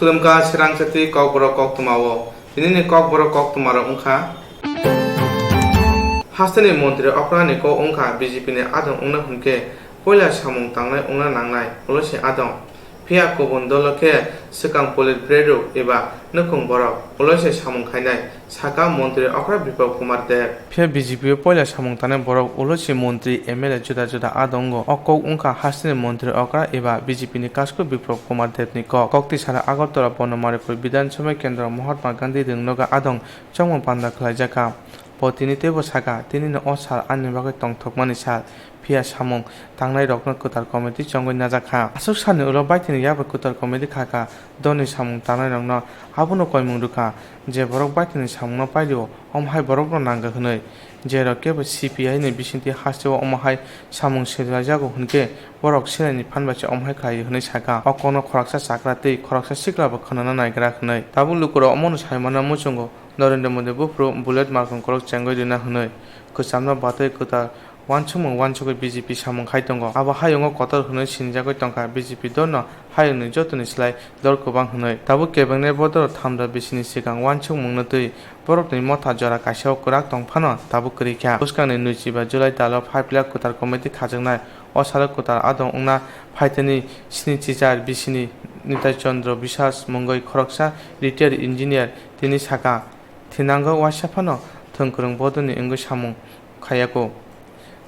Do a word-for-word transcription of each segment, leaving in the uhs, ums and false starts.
Khulumkha srang chati Kokborok koktwma o. Tinini Kokborok koktwma rok wngkha. Hasteni montri okrani kok wngkha B J P ni adong wngna hwnkhe poila samung tangnai wngna nangnai, ulo se adong. Phiya kubun dolo khe swkang polit breduk eba nukhung borok, ulo se samung khainai. Saka montri okra Biplab Kumar Deb. Phiya B J P o poila samung tangnai borok ulo se montri, M L A juda juda adongo. O kok wngkha hasteni montri okra eba B J P ni kasko Biplab Kumar Deb ni kok. Kokti sara Agartala Bonomaripur Bidhan Sabha Kendro Mahatma Gandhi rwngnogo adong chongma panda khlaijakha. Bo tini teibo saka, tinino o sal ani bagwi tongthokmani sal. Phiya samung tangnairokno kwtal committee chongwi najakha. Aswk salni ulo baithini yabai kwtal committee khakha, doni samung tangnairokno abono koimung rwkha, je borok baithini samungno pailio, omo hai borokno nangkha hwnwi. Jerok kebo C P I ni bisingtwi hasteo omo hai samung swijlaijago hwnkhe, borok selaini phan bai se omo hai khlaio hwnwi sakha. O kokno khoroksa chakra tei khoroksa sikla bo khwnana naigra hwnwi. Tabuk lukurok omono sai manna muchungo, Narendra Modi buphuru bullet markong kolok chengwi rwna hwnwi kwchamno batwi kwtal uansukmung uansugwi B J P samung khai tongo. Abo hayungo kotor hwnwi sinijagwi tongkha B J P dolno hayungni jotoni slai dol kwbang hwnwi. Tabuk kebengnai bodol thamda bisini swkang uansukmungno twi borokni motha jora kaisa o kwrak tong phano tabuk kwrwi kha. Bwskangni nwichiba July dalo five lakh kwtal committee khajaknai. O salo kwtal adong wngna phaitani snichi char bisini Nitai Chandra Biswas mungwi khoroksa retired engineer tini sakha, thinango uaisa phano thwngkwrwng bodolni wngwi samung khaiyaku.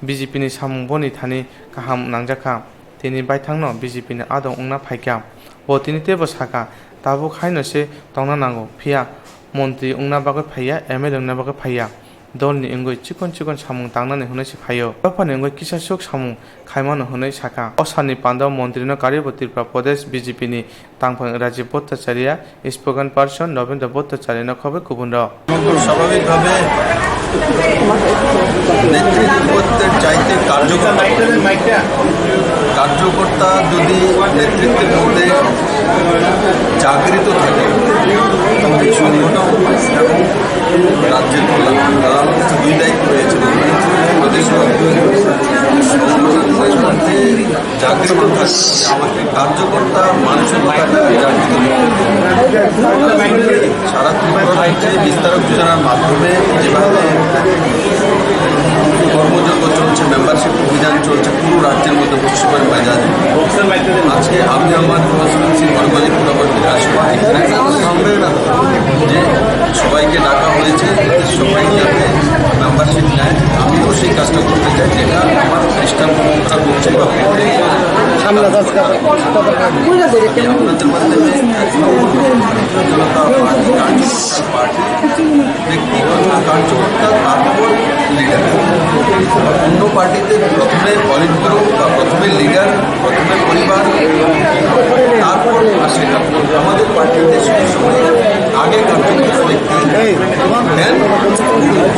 B J P ni samung boni thani kaham nangjakha, tini baithangno B J P ni adong wngna phaikha. Bo tini teibo sakha, tabuk haino se tongna nango, phiya montri wngna bagwi phaiya, M L A wngna bagwi phaiya. Dolni wngwi chikon chikon samung tangnani hwnwi se phaio. Dophani wngwi kisa swk samung khaimano hwnwi sakha. O salni pandao montrino karibo Tripura Pradesh B J P ni tangphang Rajiv Bhattacharya, spokesperson Rabindra Bhattacharya no khobwi kubunrok. স্বাভাবিকভাবে নেতৃত্বের চাইতে কার্যকর্তা, কার্যকর্তা যদি নেতৃত্বের মধ্যে জাগৃত থাকে, তবে সংগঠন এবং রাজ্যের কল্যাণ, তারা আমার কাছে দুই দায়িত্ব রয়েছে। প্রদেশ সভাপতি, সংগঠন, জাগৃত থাকতে আমাকে কার্যকর্তা মানসিকতাটা জাগৃত করতে হবে। সারা ত্রিপুরা রাজ্যে বিস্তারক যোজনার মাধ্যমে যেভাবে কর্মযজ্ঞ চলছে, মেম্বারশিপ অভিযান চলছে পুরো রাজ্যের মধ্যে, পশ্চিমবঙ্গের বাজারে। আজকে আমি আমার কনস্টিটিউয়েন্সি নর্মালি পুরোপুরি বিধানসভা এখানে যে সবাইকে ডাকা হয়েছে, সবাই যাতে মেম্বারশিপ নেয়, আমিও সেই কাজটা করতে চাই, যেটা আমার খ্রিস্টান পরম্পরা বলছে বা আপনাদের মাধ্যমে জনতা পার্টি, ব্যক্তিগত কার্যকর্তা, তারপর লিডার। অন্য পার্টিতে প্রথমে পলিট ব্যুরো বা প্রথমে লিডার, প্রথমে পরিবার, তারপর আসে কার্যকর্তা। আমাদের পার্টিতে সবসময় আগে কার্যকর্তা ব্যক্তি, দেন, দেন লিডার।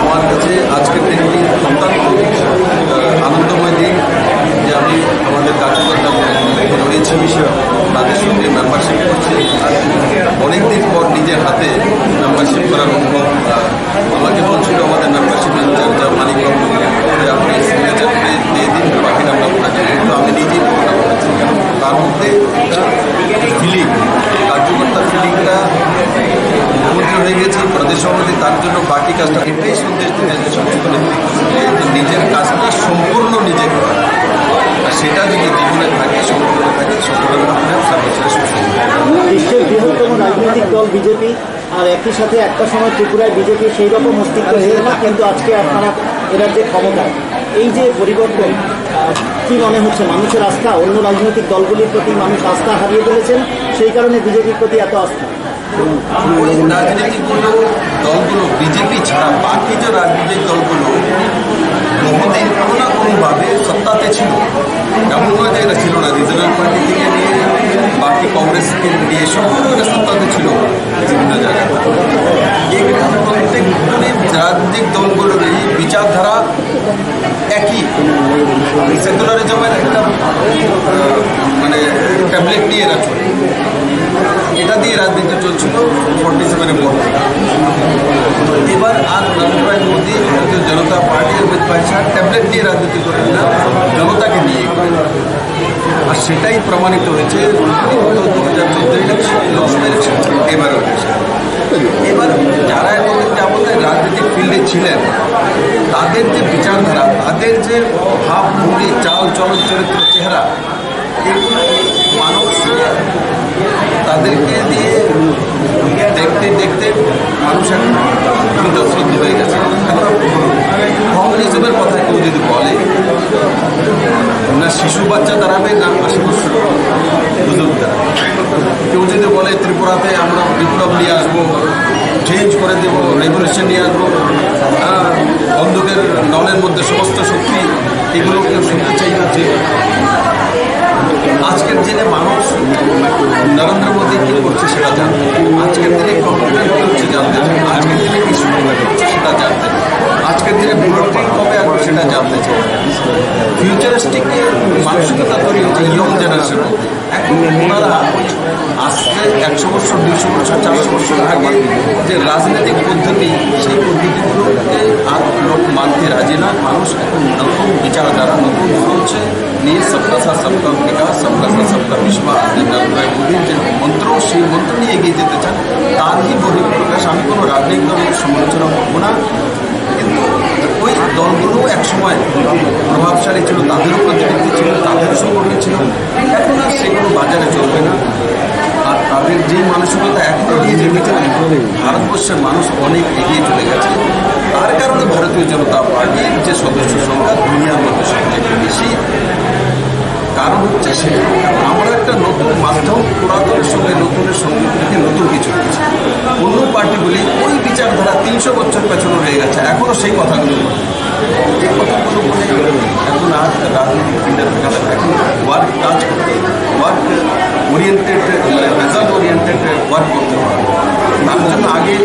আমার কাছে আজকের দিনটি অত্যন্ত, আহ, আনন্দময় দিন যে আমি আমাদের কার্যকর্তা রয়েছে বিষয়ে তাদের সঙ্গে মেম্বারশিপ করছি। আর অনেকদিন পর নিজের হাতে মেম্বারশিপ করার অনুভব, আহ, আমাকে বলছিল আমাদের মেম্বারশিপ ইনচার্জ মানিক বাবু যে আপনি সিগনেচার দিয়ে দিন, বাকিটা আমরা করে দেবো। তো আমি নিজেই করতে বলেছি। তার মধ্যে ফিলিং, কার্যকর্তার ফিলিংটা মুখ্যমন্ত্রী হয়ে গেছে, প্রদেশ সভাপতি, তার জন্য বাকি কাজটা এটাই সন্দেশ দিতে যে সংশোধন নিজের কাজটা সম্পূর্ণ নিজে করা। আর সেটা যদি জীবনে থাকে, সম্পূর্ণ থাকে, সম্পূর্ণ আপনার সার্ভিসটা সুস্থ হবে। বিশ্বের বৃহত্তম রাজনৈতিক দল বিজেপি, আর একই সাথে একটা সময় ত্রিপুরায় বিজেপি সেই রকম অস্তিত্ব ছিল না, কিন্তু আজকে আপনারা এ রাজ্যে ক্ষমতায়। এই যে পরিবর্তন, আহ, কি মনে হচ্ছে? মানুষের আস্থা, অন্য রাজনৈতিক দলগুলির প্রতি মানুষ আস্থা হারিয়ে ফেলেছেন, সেই কারণে বিজেপির প্রতি এত আস্থা। ওই রাজনৈতিক দলগুলো, বিজেপি ছাড়া বাকি যে রাজনৈতিক দলগুলো বহুদিন কোনো না কোনোভাবে সত্তাতে ছিল। এমন নয় যে এরা ছিল না, রিজনাল পার্টি থেকে নিয়ে বাকি কংগ্রেস থেকে নিয়ে সব এরা সত্তাতে ছিল বিভিন্ন জায়গায়। এই প্রত্যেক রাজনৈতিক দলগুলোরই বিচারধারা একই সেকুলারিজমের একটা, আহ, মানে, ট্যাবলেট নিয়ে এরা চলে। এটা দিয়ে রাজনীতি চলছিল ফর্টি সেভেনের পর থেকে। এবার আর নরেন্দ্র ভাই মোদী, ভারতীয় জনতা পার্টি এবং পয়সা ট্যাবলেট নিয়ে রাজনীতি করেন না, জনতাকে নিয়ে করেন। আর সেটাই প্রমাণিত হয়েছে গত দু হাজার চোদ্দ ইলেকশন, লোকসভা ইলেকশন, এবারও ইলেকশন। এবার যারা এতদিন যাবত রাজনৈতিক ফিল্ডে ছিলেন, তাদের যে বিচারধারা, তাদের যে ভাবভঙ্গি, চাল চলন, চরিত্র, চেহারা, এগুলো মানুষ তাদেরকে দিয়ে দেখতে দেখতে মানুষ এখন কৃতশ্রদ্ধ হয়ে গেছে। এখন কমিউনিজমের কথা কেউ যদি বলে, না শিশু বাচ্চা দাঁড়াবে, না আশি বছর বুজুর্গ দাঁড়াবে। কেউ যদি বলে ত্রিপুরাতে আমরা বিপ্লব নিয়ে আসবো, চেঞ্জ করে দেবো, রেভলিউশন নিয়ে আসবো, হ্যাঁ, বন্দুকের নলের মধ্যে সমস্ত শক্তি, এগুলো কেউ শুনতে চাই না। যে আজকের দিনে মানুষ নরেন্দ্র মোদী কি করছে সেটা জানতে, আজকের দিনে কম্পিউটার কি হচ্ছে জানতে, আজকের দিনে কি শুরু হচ্ছে সেটা জানতে, আজকের দিনে ভোটিং কবে আসবে সেটা জানতে চাই। ফিউচারিস্টিক মানসিকতা তৈরি হচ্ছে ইয়ং জেনারেশন। এখন ওনারা আজকে একশো বছর, দুইশো বছর, চারশো বছর আগে যে রাজনৈতিক পদ্ধতি, সেই পদ্ধতিগুলোকে আর লোক মানতে রাজি না। মানুষ এখন নতুন বিচারধারা, নতুন সোচ নিয়ে সবকা সাথ সবকা বিকাশ, সবকা সাথ সবকা বিশ্বাস, যে নরেন্দ্র মোদীর যে মন্ত্র, সেই মন্ত্র নিয়ে এগিয়ে যেতে চান। তারই বহিঃপ্রকাশ। আমি কোনো রাজনৈতিক দলের সমালোচনা করবো না, কিন্তু ওই দলগুলো একসময় প্রভাবশালী ছিল, তাদেরও প্রতিনিধি ছিল, তাদেরও সংগঠন ছিল, এখন আর সেগুলো বাজারে চলবে না। আর তাদের যে মানসিকতা এখনো নিয়ে যেতে চায়, ভারতবর্ষের মানুষ অনেক এগিয়ে চলে গেছে। তার কারণে ভারতীয় জনতা পার্টির যে সদস্য সংখ্যা দুনিয়ার মধ্যে সবচেয়ে বেশি, কারণ হচ্ছে সেটা। আমরা একটা নতুন মাধ্যম, পুরাতনের সঙ্গে নতুনের সঙ্গে থেকে নতুন কিছু করছি। অন্য পার্টিগুলি ওই বিচারধারা তিনশো বছর পেছনে রয়ে গেছে, এখনো সেই কথাগুলো বলে। এই কথাগুলো বলে এখন আর রাজনৈতিক চিন্তা থাকা লাগে। এখন ওয়ার্ক কাজ করতে হবে, ওয়ার্ক ওরিয়েন্টেড, মানে রেজাল্ট ওরিয়েন্টেড ওয়ার্ক করতে হবে। তার জন্য আগে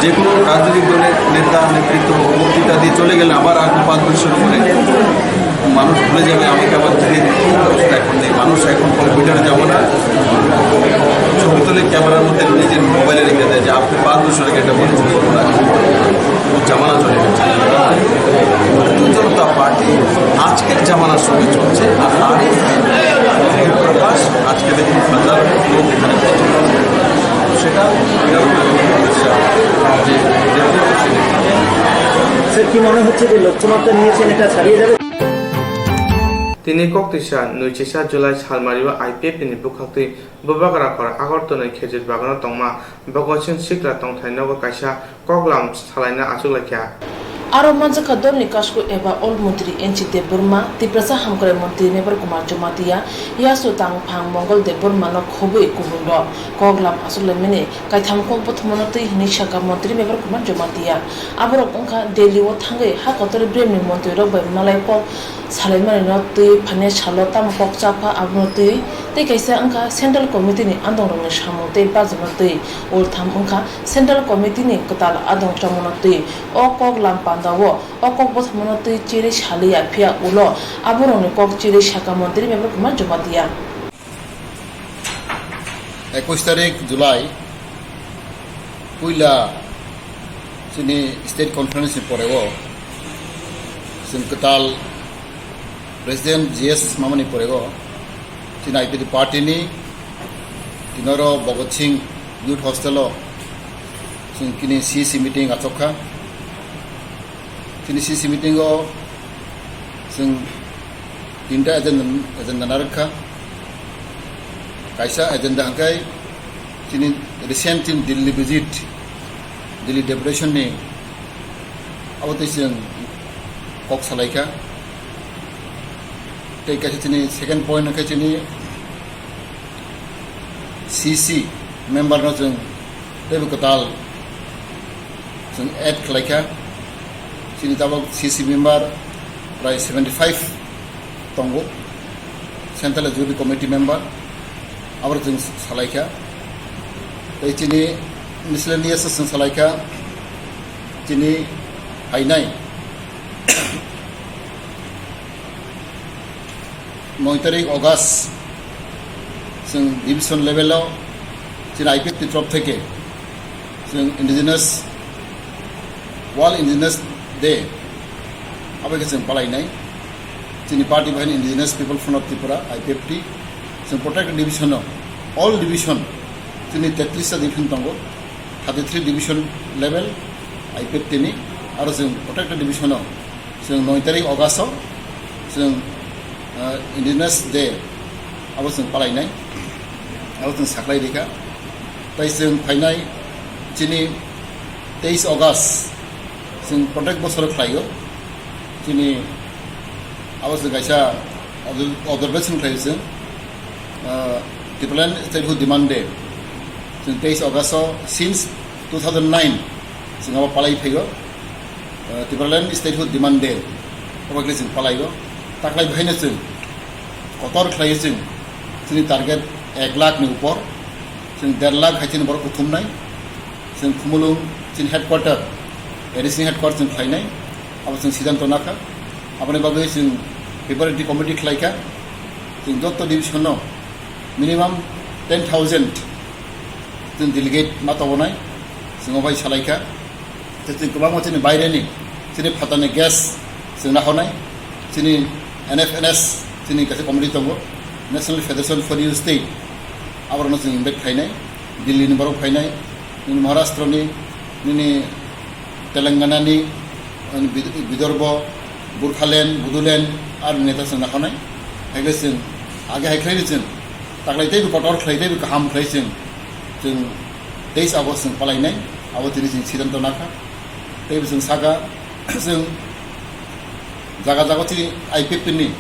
যে কোনো রাজনৈতিক দলের নেতা, নেতৃত্ব, বক্তৃতা দিয়ে চলে গেলে আবার আর পাঁচ বছর পরে মানুষ ভুলে যাবে। আমাকে আবার ফিরে দিতে হবে। অবস্থা এখন নেই। মানুষ এখন কম্পিউটারে যাবো না, ছবি তুলে ক্যামেরার মধ্যে নিজের মোবাইলে রেখে দেয় যে আপনি পাঁচ বছর আগে এটা বলেছেন, জামানা চলে গেছে। ভারতীয় জনতা পার্টি আজকের জামানার সঙ্গে চলছে, আর তারই প্রকাশ আজকে দেখুন হাজার লোক এখানে পৌঁছে গেছে। সেটা স্যার, কি মনে হচ্ছে যে লক্ষ্যমাত্রা নিয়েছেন, এটা ছাড়িয়ে যাবে? Tini koktwisa nwisa July salmario I P F T ni bwkhaktwi Bubagra khor Agartala ni khejur bagano tongma Bhagat Singh Shukla tongthai nogo kaisa koklam salaina achuk laikha. Aro manjakha dolni kasku eba Ol Montri N C Debbarma, Tiprasa Hamkrai Montri Mebar Kumar Jamatia, Yasu Tangphang Mongol Debbarma no khobwi kubun rok koklam achuk laimani kaitham kok bothomono twi hinwi sakha Montri Mebar Kumar Jamatia. Aborok wngkha Delhi o thangwi ha kotor bremni montri rok bai malai kok salaimani no twi phane salo tamo kok chapha abono twi tei kaisa wngkha Central Committee ni andong rokni samung tei bajano twi ultham wngkha Central Committee ni kwtal adong chongmano twi. O kok lam panda o o kok bothomono twi chiri saliya phiya ulo aborokni kok chiri sakha Montri Mebar Kumar Jamatia. Ekush tarik July puila chini state conference ni porego chwng kwtal President G S mamani porego chini I P F T party ni tinoro Bhagat Singh Youth Hostel o chwng kini C C meeting achokha. Chini C C meeting o chwng tinta agenda, agenda narwkha. Kaisa agenda hwnkhe chini recent chini Delhi visit, Delhi deputation ni abo tei chwng kok salaikha. Tei kaisa chini second point hwnkhe chini C C member no chwng teibo kwtal chwng add khlaikha. Chini tabuk C C member prai seventy five tongo, Central Executive Committee member, abo chwng salaikha. Tei chini miscellaneous chwng salaikha, chini phainai noi tarik August chwng division level o chini I P F T ni torof theke chwng indigenous, World Indigenous Day Abo khe chwng palainai. Chini party bahai Indigenous People Front of Tripura, I P F T, chwng protected division-o, all division, chini tetris ta division tongo, thirty three division level I P F T ni, aro chwng protected division-o, chwng noi tarik August-o, chwng, ah, Indigenous Day, abo chwng palainai, abo chwng saklai rikha. Tai chwng phainai chini teis August, chwng protect bosoro khlaio. Chini abo chwng kaisa obser-, observation khlaio chwng, ah, Tipraland Statehood Demand Day. Chwng teis August-o since two thousand nine chwng abo palai phaio. Ah, Tipraland Statehood Demand Day. Abo khe chwng palaio. Taklai bahaino chwng kotor khlaio chwng. Chini target ek lakh ni upor. Chwng der lakh hai chini borok kuthumnai. Chwng Khumulwng chini headquarter, A D C ni headquarter chwng khlainai, abo chwng siddhanto nakha. Aboni bagwi chwng preparatory committee khlaikha. Chwng joto division-o minimum ten thousand chwng delegate ma tobonai, chwng obai salaikha. Tei chwng kwbangma chini baireni, chini phatani guest chwng nahornai, chini N F N S chini kaisa committee tongo, National Federation for Youth State, aborokno chwng invite khlainai, Delhi ni borok phainai, nini Maharashtra ni, nini Telangana ni, ani Bid-, Bidorbo, Burkhaland, Bodoland, ar neta chwng nahornai. Haikhe chwng age hai khlaidi chwng, taklai teibo kotor khlai, teibo kaham khlai chwng, chwng teis August chwng palainai, abo tini chwng siddhanto nakha. Teibo chwng saka, chwng jaga jaga chini I P F T ni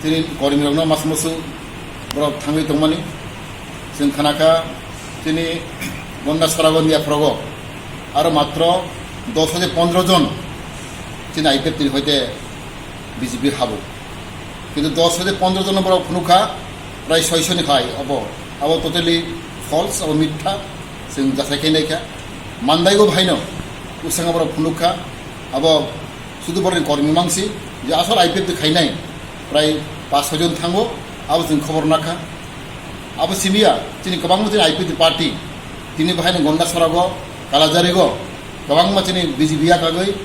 chini kormi rokno mas musu borok thangwi tongmani. Chwng khanakha chini Gonda Sorago Miyaphorogo aro matro dos hoite pondro jon chini I P F T ni hoite B J P habo. Kintu dos hoite pondro jon borok phunukha prai soiso ni hai obo. Abo totally false, abo mitha. Chwng jasai khe naikha. Mandaigo bahaino usanga borok phunukha. Abo Sudu borokni kormi mangsi je asol I P F T khainai prai pas soi jon thango, abo chwng khobor nakha. Abo simiya chini kwbangma chini I P F T party tini bahaini Gonda Sorago, Kalajarigo kwbangma chini B J P yakagwi,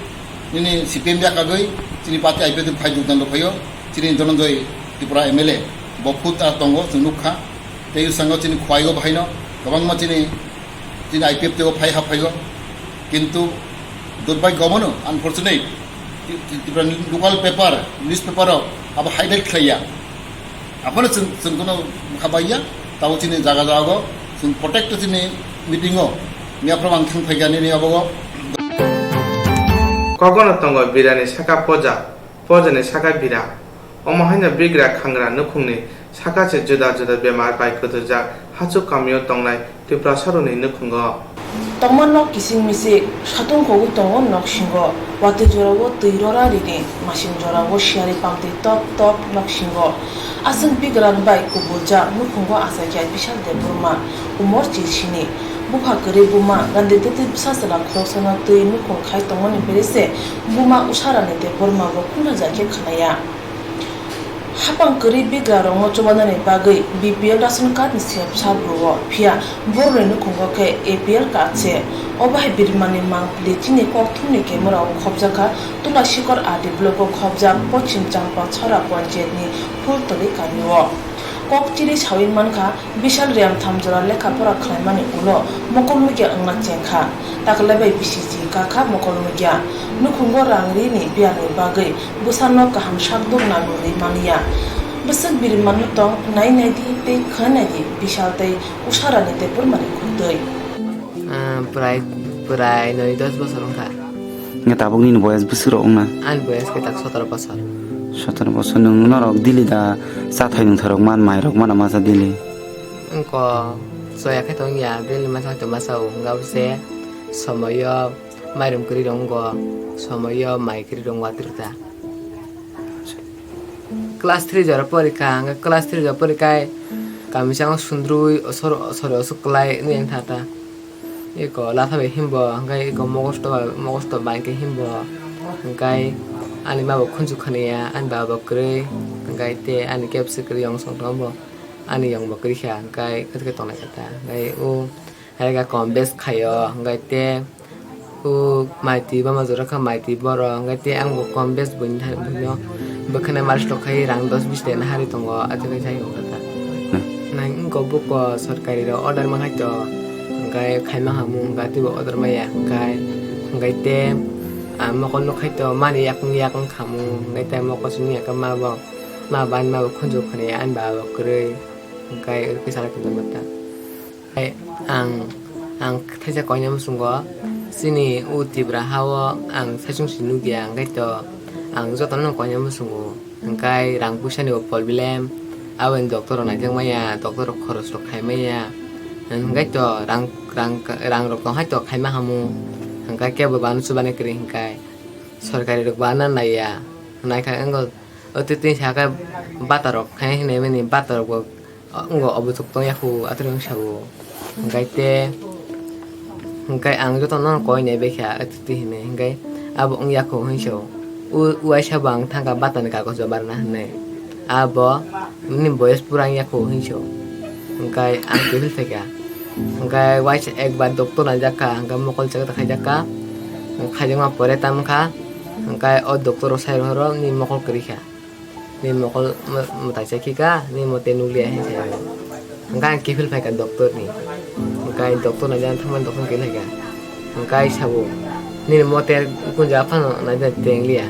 nini C P M yakagwi chini party I P F T phai jogdan rwphaio chini Dhananjoy Tripura M L A bo khud ta tongo chwng nukha. Tei bwskango chini Khowaigo bahaino kwbangma chini chini I P F T o phai ha phaigo. Kintu durbhagyo bono, unfortunate, Ti-, Ti-, Tripura ni local paper, newspaper rok abo highlight khlaiya. Aphano chwng, chwng kono khabaiya, tabo chini jaga jaga o chwng protect chini meeting o, miyaphoro ang thang phaikha nini abo o. Kogono tongo birani saka poja, pojani saka bira. Omo haino bigra khangra nukhungni saka se juda juda bemar bai kwtwrwjak hachuk kamio tongnai Tiprasarokni nukhungo. Tongma nok kising misik, satung kogwi tongo noksingo. Watwi jorao twi rora rini, masing jorao siyari pamtwi top top noksingo. Aswk bigra bai kubuljak nukhungo achaikha Bishal Debbarma, umor chir sini. Bupha kwrwi buma, randitwtwi bwsa chwla khoroksano twi nukhung khai tongmani bere se buma Usharani Debbarma bo khulnajak khe khwnaya. Hapang kwrwi bigra rokno chubanani bagwi B P L ration card ni se bwsa bwrwi o, phiya borokni nukhungo khe A P L card se. Obo hai birimani mangpili chini kokthumni camera o khobjakha, Tulasikor R D block o khobjak Pochim Champa Chhara panchayat ni Phultali kami o. Kok chiri sawi mankha, Bishal Riang thamjora lekha pora khlaimani ulo mokol mukya wngna chengkha. Taklai bai bisi ji kakha mokol mukya. Nukhungo rang rini biyangni bagwi bwsano kaham sakdok nangnwi manya. Bwswk birimanno tong nai naidi tei khwnai naidi Bishal tei Usharani Debbarmani khutwi. Ah, prai, prai noi dos bosor wngkha. Nga tabuk nini boyas bwswk rok wngna? Ani boyas khe tak sotoro bosor. Sotoro bosor nwng norok dili da chathai nwngthai rok man mai rok mana masa dili. Wngko soya khe tong ya, bini masa to masa o, wngkha bwse somoyo mairum kwrwi rok wngko, somoyo mai kwrwi rok wngkha twrwkha. Class three jora porikha, hwnkhe class three jora porikha, kami sango sundrui, osor, osor, osor kwlai wngya thata. Eko latha bai himbo, hwnkhe eko mogosto, mogosto bai khe himbo, hwnkhe ani ma bo khunju khaniya, ani baba bo kwrwi, hwnkhe tei ani kebsi kwrwi yong song tongo, ani yong bo kwrwi kha, hwnkhe khe tongnai kha ta, hwnkhe o hai khe kom bes khaio, hwnkhe tei O mai twi bama jora kha mai twi borok, hwnkhe tei ang bo kom bes buino, buino bwkhwnai malis rok khai rang dos bis de nahari tongo, aswk khai sai wngkha ta. Hmm. Nang wngkha buko sorkari rok order mankhai to, hwnkhe khaima hamu, hwnkhe teibo order maya, hwnkhe, hwnkhe tei ang mokol nukkhai to mani yakung yakung khamu, hwnkhe tei mokol simi yakhe ma bo, ma bai ma bo khunju khwnaya ani baba bo kwrwi, hwnkhe oro kisa kisa ta. Hai, ang, ang thaisa koina muchungo, chini o Tripura ha o ang saichung si nukya, hwnkhe to ang jotono koina muchungo, hwnkhe rang puisa ni bo problem, aboni doctor rok naijak maya, doctor rok khoros rok khai maya, hwnkhe to rang, rang, rang rok tong hai to khaima hamu, hwnkhe kebo bana chubanai kwrwi hwnkhe sorkari rok bana naiya, naikha wngkha o twi twi sakhe bata rok khai hinwi mani bata rok bo. Wngkha obo tok tong ya khu atwrwng sa o. Hwnkhe te, hwnkhe ang jotono koi nai bai kha atwtwi hinwi, hwnkhe abo wng ya khu hinwi sa o. U-, uaisa bo ang thangkha bata ni kagojo barna hinwi. Abo nini boyes pura wng ya khu hinwi sa o. Hwnkhe ang kiphil phai kha. Hwnkhe uaisa ekbar doctor naijak kha, hwnkhe mokol chekta khaijak kha. Khaijakma pore tamo kha, hwnkhe o doctor rok sai rw horo nini mokol kwrwi kha. Ni mokol mwtai se khika, ni mote nukliya he se. Hwnkhe ang kiphil phaikha doctor ni. Hwnkhe doctor naina thangmani doctor kiphil phaikha. Hwnkhe sabo, nini mote kunja phano naina tengliya.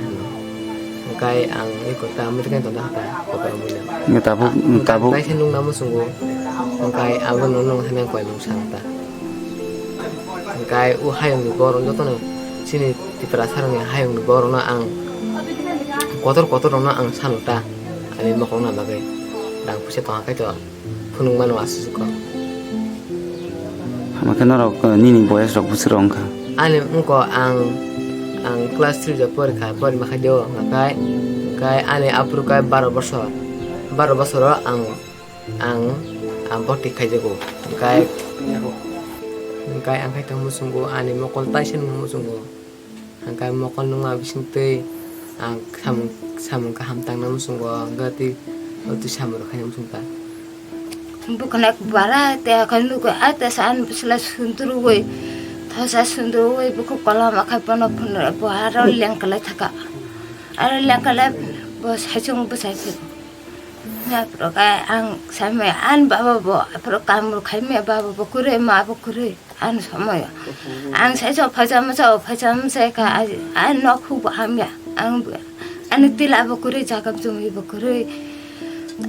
Hwnkhe ang ni kota mwtai khe tonda kha, kopor mwino. Tabuk, tabuk. Naisa nukna muchungo. Hwnkhe abo no nung hwnwi koi mung sa ta. Hwnkhe o hayungni borok jotono chini Tiprasa rokni hayungni borokno ang kotor kotor rokno ang sanu ta, ani mokol wngna bagwi rang puisa tongkha khe to phunuk mano aswk kok. Hama khe norok, eh, nini boyes rok bwswk rok wngkha? Ani wngkha ang, ang class three o porikha, porima khe deo hwnkhe, hwnkhe ani aphuru khe baro bosor, baro bosoro ang Ang, ang boti khaijago. Hwnkhe, hwnkhe ang khai tongma muchungo, ani mokol taisa nungma muchungo. Hwnkhe mokol nungma bisingtwi ang samung, samung kaham tangna muchungo, hwnkhe twi, o twi samung rok khaina muchungkha. Bwkhwnai bara te akhai nukgo, a tesa ani bwsla sundurwi, thosa sundurwi, bukhuk kolam akhai bono phunukha, bo aro lengkalai thaka. Aro lengkalai bo saichung bwsai phai. Aphuru khe ang saimaya, ani baba bo aphuru kaam rok khaimaya, baba bo kwrwi, ma bo kwrwi, ani somoyo. Ang sai sok phaisa mwsa, o phaisa mwsa kha, ani nok huk bo hamya, ang ani tila bo kwrwi, jaga jumi bo kwrwi,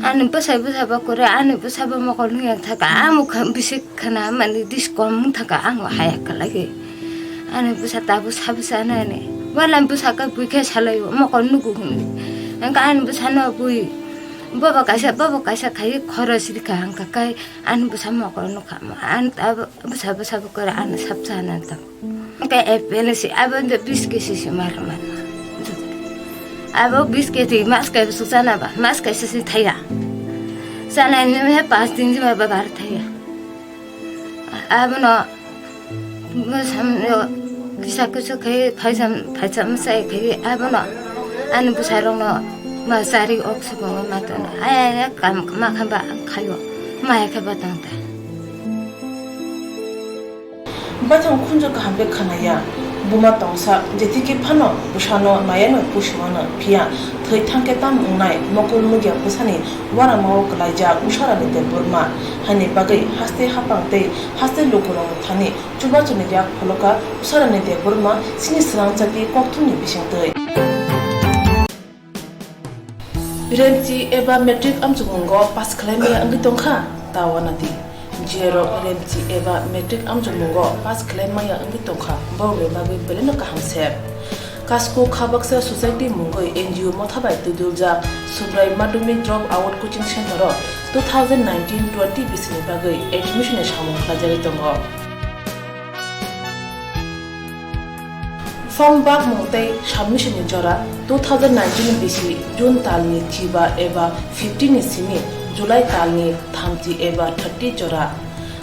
ani bwsai bwsa bo kwrwi, ani bwsa bo mokol nung yang thaka, ang bwkha bisi khana mani diskom wng thaka, ang haya kha lagi. Ani bwsa tabuk sa bwsa nani, wala bwsa khe bui khe salai o, mokol nugo hwnwi. Ang ani bwsa no bui. Bobo kaisa, bobo kaisa khai khorok siri kha, hwnkha khe ani bwsa mokol nukha, ani ta bwsa, bwsa bo kore ani sap cha na ta. Hwnkhe apple si, abo ndo bis kesi si mar mar. Abo bis kesi mas kai bwsa chana ba, mas kai si thaya. Chana ni me pas din jima ba bar thaya. Abono bwsano kisa kisa khai phaisa, phaisa mwsai khai abono ani bwsarokno ma chari ok sukungo ma tono. Aya ya kam ma khamba khayo, ma ya khaba tang ta. Baithang khunju kaham khe khanaya. Buma tongsa, jethi khe phano bwsano nayano pusimano, phiya thwi thangkhe tamo wngnai mokol nukya bwsani uaramao kwlaijak Usharani Debbarma. Haini bagwi haste haphang tei haste lukurokni thani chubachuni yak pholoka Usharani Debbarma chini swrang chati kokthumni bisingtwi. Remchi eba matric amchukmungo pass khlaimaya wngwi tongkha, ta wanadi. Jiyarok Remchi eba matric amchukmungo pass khlaimaya wngwi tongkha, borokni bagwi belaino kaham se. Kasko Khabaksa Society mungwi N G O motha bai twiduljak Subrai Madhyamik Drop Out Coaching Center o two thousand nineteen twenty bisini bagwi admission ni samung khlaijagwi tongo. Form bakmung tei submission ni jora two thousand nineteen bisi June talni chiba eba fifteen ni simi July talni thamchi eba thirty jora.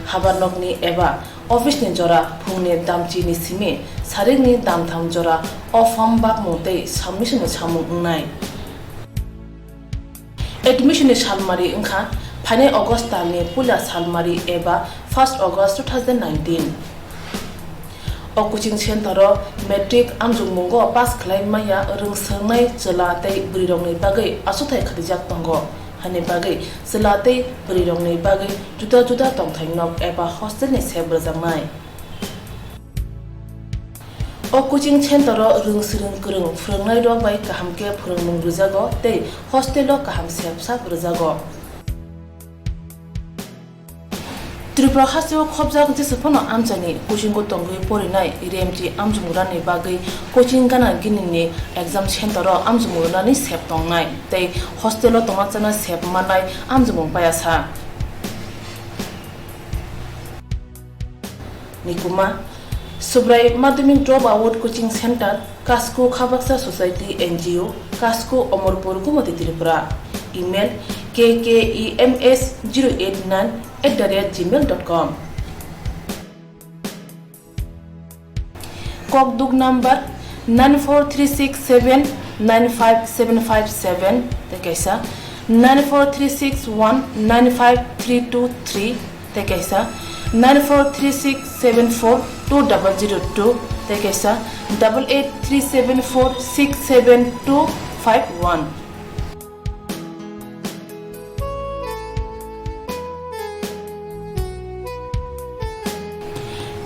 Habanokni eba office ni jora phungni damchi ni simi sarikni damtham jora o form bakmung tei submission ni samung wngnai. Admission ni salmari wngkha phainai August talni puila salmari eba first August two thousand nineteen. O coaching center o matric amjokmungo pass khlai maya rwng swrwngnai chwla tei bwrwirokni bagwi achukthai khatiijak tongo, haini bagwi chwla tei bwrwirokni bagwi juda juda tongthai nok eba hostel ni sep rwjaknai. O coaching center o rwng swrwng kwrwng phwrwngnairok bai kaham khe phwrwngmung rwjago tei hostel o kaham sep sak rwjago. Tripura hasteo khopjak jesa phano amchaini coaching o tongwi porinai remchi amjokmungrani bagwi coaching gana ginini exam center o amjokmungrani sep tongnai tei hostel o tongna chana sep mannai amjokmung payasa. Nikuma, Subrai Madhyamik Drop Out Coaching Center, Kasko Khabaksa Society N G O, Kasko Omorpur Gumoti Tripura. Email, K K E M S zero eight nine at the rate gmail dot com. Kokduk number nine four three six seven nine five seven five seven, tei kaisa nine four three six one nine five three two three, tei kaisa nine four three six seven four two double zero two, tei kaisa double eight three seven four six seven two five one.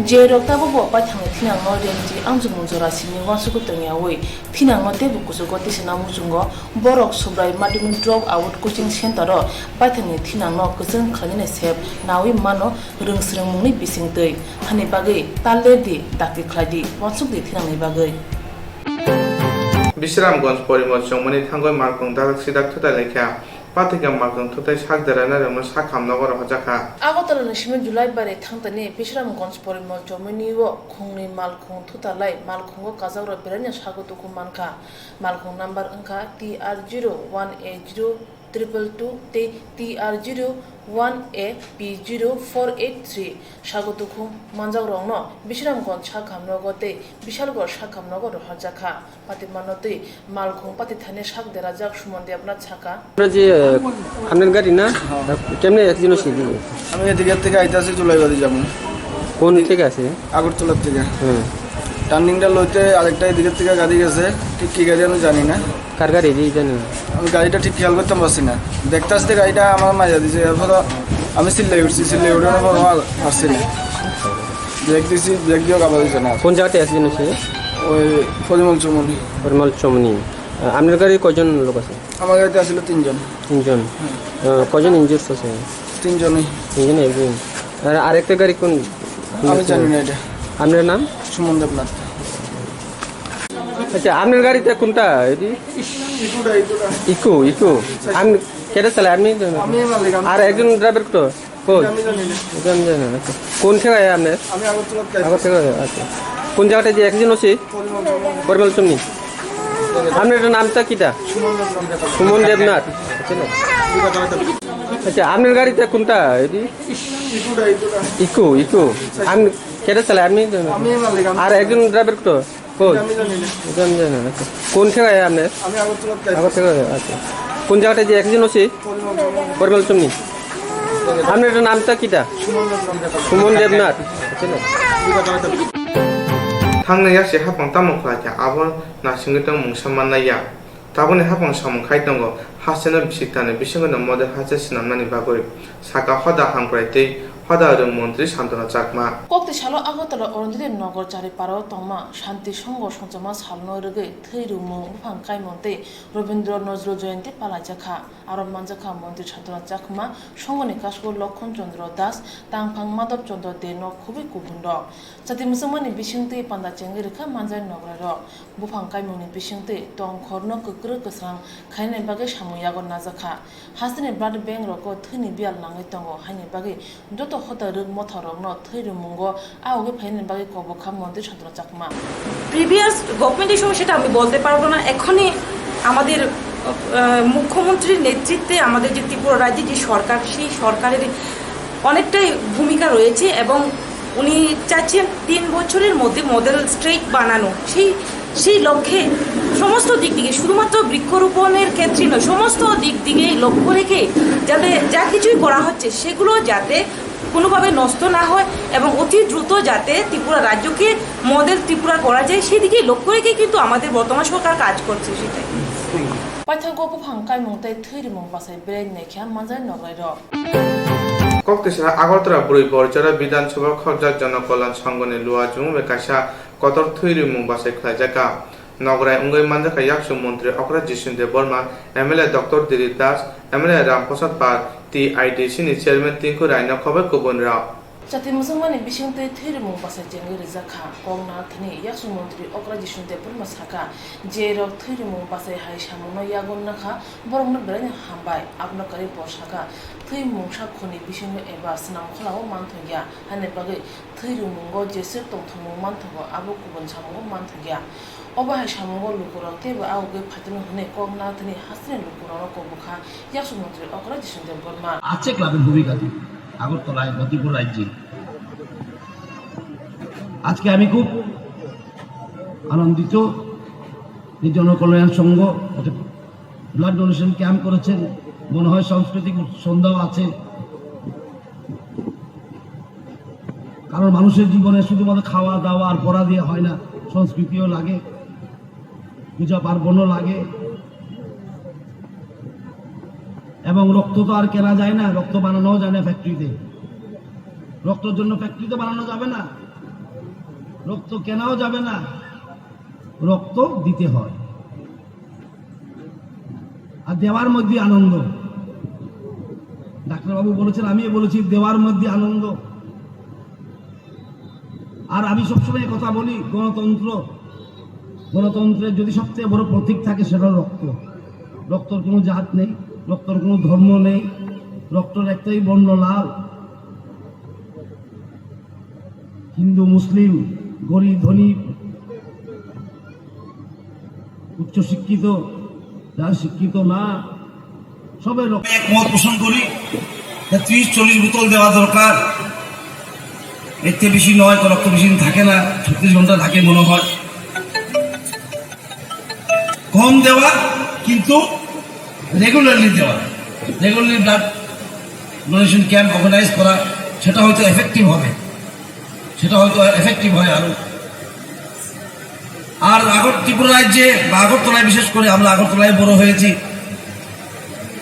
Je rok tabuk bo paithangni thinangno remchi amjokmung jora simi uansukgwi tongyawi thinangno teibo kuchugo tisana muchungo, borok Subrai Madhyamik Drop Out Coaching Center o paithangni thinangno kwchwng khlainani sep nawi mano rwng swrwngmungni bisingtwi, hani bagwi ta lerdi dakti khlaidi uansukdi thinangni bagwi. Bisramganj Porimol chongmani thangwi malkhung darak sidak thutai laikha. Pathika malkhung thutai sak dera narwkno sak hamnogo rohorjakha. Agartala ni simi July bari thangtani Bisramganj Porimol chongmani o khungni malkhung thutalai malkhungo kajakrok beraino sago tuku mankha. Malkhung number wngkha T R zero one A zero triple two tei T R zero one A P zero four eight three. Sago tukhum manjakrokno Bisramganj sakhamnogo tei Bishalgarh sakhamnogo rohorjakha. Pati mano twi malkhung pati thani sak derajak Suman Debnath saka. আমরা যে, আহ, আপনার গাড়ি না? হ্যাঁ। কেমনে অ্যাক্সিডেন্ট হয়েছে? আমি এদিকে থেকে আইতাছি জুলাইবাড়ি যাবো। কোন থেকে আসে? আগরতলা থেকে। হ্যাঁ। টার্নিংটা লইতে আরেকটা এদিকে থেকে গাড়ি গেছে, ঠিক কি গাড়ি আমি জানি না। কার গাড়ি? জি, জানি না। আমি গাড়িটা ঠিক খেয়াল করতে পারছি না। দেখতে আসতে গাড়িটা আমার মাঝে দিছে, এরপর আমি চিল্লাই উঠছি, চিল্লাই উঠানোর পর আর আসছি না। ব্রেক দিছি, ব্রেক দিয়েও কাঁপা দিছে না। কোন জায়গাতে অ্যাক্সিডেন্ট হয়েছে? ওই পরিমল চৌমনি। পরিমল চৌমনি। আহ, আপনার গাড়ি কয়জন লোক আছে? আমার গাড়িতে আসলে তিনজন। তিনজন। হুম। আহ, কয়জন ইনজুর্ড আছে? তিনজনই। তিনজনই একজন। আর আরেকটা গাড়ি কোন? আমি জানি না এটা। আপনার নাম? সুমন দেবনাথ। আচ্ছা, আপনার গাড়িতে কোনটা? এটি? ইকোটা, ইকোটা। Eeco, Eeco. আপনি কেটে চালায়? আপনি? আমি মালিক, আমি আর একজন ড্রাইভার তো? কই? আমি জানি না। এটা আমি জানি না। আচ্ছা। কোন থেকে আয় আপনি? আমি আগরতলা থেকে। আগরতলা থেকে, আচ্ছা। কোন জায়গাটা যে অ্যাক্সিডেন্ট হচ্ছে? পরিমল চৌমনি। পরিমল চৌমনি। আপনার এটা নামটা কিটা? সুমন দেবনাথ। সুমন দেবনাথ। আচ্ছা, আপনার গাড়িতে কোনটা? এটি? ইকোটা, ইকোটা। Eeco, Eeco. আপনি কেটে চালায়? আপনি? আমি মালিক, আমি আর একজন ড্রাইভার তো? কই? আমি জানি না। এটা আমি জানি না। আচ্ছা। কোন থেকে আয় আপনি? আমি আগরতলা থেকে। আগরতলা থেকে, আচ্ছা। কোন জায়গাটা যে অ্যাক্সিডেন্ট হচ্ছে? পরিমল চৌমনি। পরিমল চৌমনি। আপনার এটা নামটা কিটা? সুমন দেবনাথ। সুমন দেবনাথ। আচ্ছা। Thangnai yak se hapang tamo khlai kha, abo naisingwi tong mungsa mannai ya. Tabukni hapang samung khai tongo, hasteno bisik tani bisingwino model haste swnamnani bagwi, saka hoda hamkrai tei hoda rwng montri Santana Chakma. Kokti salo Agartala Orondide Nagar Charipara o tongma Shanti Songho songchakma salno rwgwi thwi rwmung buphang kaimung tei Rabindra Nazrul Jayanti palaijakha. Aro manjakha montri Santana Chakma, Songhoni kasku Lokhon Chandra Das, tangphang Madhav Chandra De no khubui kubun rok. Chati mwchangmani bisingtwi panda chengwi rwkha manjak nograi rok. Buphang kaimungni bisingtwi tongkhorno kwkrwi kwsang khainani bagwi samung yago najakha. Hasteni blood bank rogo thwini biyal nangwi tongo, haini bagwi joto hoda rwk motha rokno thwi rwmungo ahogwi phainani bagwi kobokha montri Santana Chakma. Previous গভর্নমেন্টের সময় সেটা আমি বলতে পারবো না। এখনই আমাদের আহ, মুখ্যমন্ত্রীর নেতৃত্বে আমাদের যে ত্রিপুরা রাজ্যে যে সরকার, সেই সরকারের অনেকটাই ভূমিকা রয়েছে এবং উনি চাচ্ছেন তিন বছরের মধ্যে মডেল স্টেট বানানো। সেই, সেই লক্ষ্যে সমস্ত দিক থেকে, শুধুমাত্র বৃক্ষরোপণের ক্ষেত্রে নয়, সমস্ত দিক দিকেই লক্ষ্য রেখে যাতে যা কিছুই করা হচ্ছে সেগুলো যাতে কোনোভাবে নষ্ট না হয় এবং অতি দ্রুত যাতে ত্রিপুরা রাজ্যকে মডেল ত্রিপুরা করা যায়, সেদিকেই লক্ষ্য রেখে কিন্তু আমাদের বর্তমান সরকার কাজ করছে। সেটাই। Paithago buphang kaimung tei thwi rimung bachai belai naikha manjak nograi rok. Koktwisa Agartala Brwi Borjora Bidhan Sabha khorjak Jonokolyan Songhoni luajumung bai kaisa kotor thwi rimung bachai khlaijak kha. Nograi wngwi manjakha Yakchu Montri Okra Jisnu Debbarma, M L A Doctor Dilip Das, M L A Ram Prasad Pal, T I D C ni Chairman Tinku Raino khobai kubun rok. Chati muchungmani bisingtwi thwi rimung bachai chengwi rijak kha. Kok nathani Yakchu Montri Okra Jisnu Debbarma sakha, je rok thwi rimung bachai hai samungno yagun nakha, borokno belai no hambai. Abono kwrwi bo sakha, thwi mungsa khuni bisingo eba swnam kholao manthokya, hani bagwi thwi rimungo jeswk tongthokmung manthogo, abo kubun samungo manthokya. Obo hai samungo lukurok teibo ahugwi phaitano hwnwi kok nathani hasteni lukurokno kobokha Yakchu Montri Okra Jisnu Debbarma. আছে ক্লাবের ভূমিকা কি আগরতলায় বা ত্রিপুরা রাজ্যে? আজকে আমি খুব আনন্দিত যে জনকল্যাণ সংঘ একটা ব্লাড ডোনেশন ক্যাম্প করেছেন। মনে হয় সাংস্কৃতিক সন্ধ্যাও আছে। কারণ মানুষের জীবনে শুধুমাত্র খাওয়া দাওয়া আর পড়া দিয়ে হয় না, সংস্কৃতিও লাগে, পূজা পার্বণও লাগে। এবং রক্ত তো আর কেনা যায় না, রক্ত বানানোও যায় না ফ্যাক্টরিতে। রক্তর জন্য ফ্যাক্টরিতে বানানো যাবে না, রক্ত কেনাও যাবে না, রক্ত দিতে হয়। আর দেওয়ার মধ্যে আনন্দ। ডাক্তারবাবু বলেছেন, আমিও বলেছি, দেওয়ার মধ্যে আনন্দ। আর আমি সবসময় কথা বলি, গণতন্ত্র, গণতন্ত্রের যদি সবচেয়ে বড় প্রতীক থাকে, সেটা হলো রক্ত। রক্তর কোনো জাত নেই, রক্তর কোনো ধর্ম নেই, রক্তর একটাই বর্ণ লাল। হিন্দু, মুসলিম, গরিব, ধনী, উচ্চশিক্ষিত, যারা শিক্ষিত না, সবের রক্ত। একমত পোষণ করি যে ত্রিশ চল্লিশ বোতল দেওয়া দরকার। এর থেকে বেশি নয়, তো রক্ত বেশি দিন থাকে না, ছত্রিশ ঘন্টা থাকে মনে হয়। কম দেওয়া, কিন্তু রেগুলারলি দেওয়া, regularly blood donation camp organise করা, সেটা হয়তো এফেক্টিভ হবে, সেটা হয়তো এফেক্টিভ হয় আরো। আর আগর ত্রিপুরা রাজ্যে বা আগরতলায়, বিশেষ করে আমরা আগরতলায় বড় হয়েছি,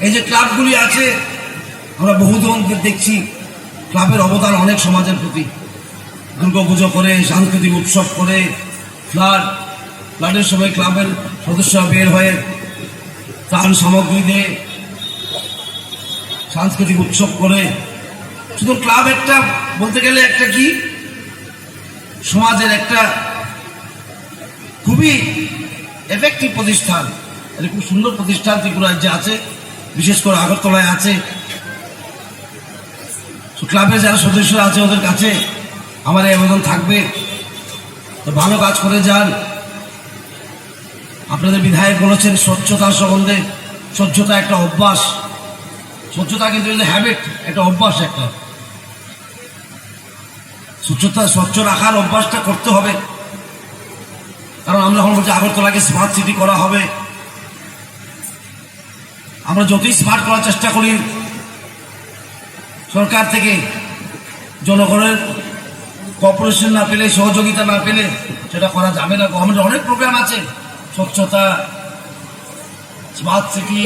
এই যে ক্লাবগুলি আছে, আমরা বহুজন দেখছি ক্লাবের অবদান অনেক সমাজের প্রতি। দুর্গাপুজো করে, সাংস্কৃতিক উৎসব করে, ফ্লাড, ফ্লাডের সময় ক্লাবের সদস্যরা বের হয়ে ত্রাণ সামগ্রী দিয়ে সাংস্কৃতিক উৎসব করে। শুধু ক্লাব একটা, বলতে গেলে একটা কি, সমাজের একটা খুবই এফেক্টিভ প্রতিষ্ঠান, এটা খুব সুন্দর প্রতিষ্ঠান ত্রিপুরা রাজ্যে আছে, বিশেষ করে আগরতলায় আছে। তো ক্লাবের যারা সদস্য আছে, ওদের কাছে আমার এই আবেদন থাকবে, তো ভালো কাজ করে যান। আপনাদের বিধায়ক বলেছেন স্বচ্ছতার সম্বন্ধে, স্বচ্ছতা একটা অভ্যাস, স্বচ্ছতা কিন্তু হ্যাবিট, একটা অভ্যাস একটা। স্বচ্ছতা, স্বচ্ছ রাখার অভ্যাসটা করতে হবে, কারণ আমরা এখন বলছি আগরতলাকে স্মার্ট সিটি করা হবে। আমরা যতই স্মার্ট করার চেষ্টা করি, সরকার থেকে জনগণের কোঅপারেশন না পেলে, সহযোগিতা না পেলে সেটা করা যাবে না। গভর্নমেন্টের অনেক প্রোগ্রাম আছে, স্বচ্ছতা, স্মার্ট সিটি,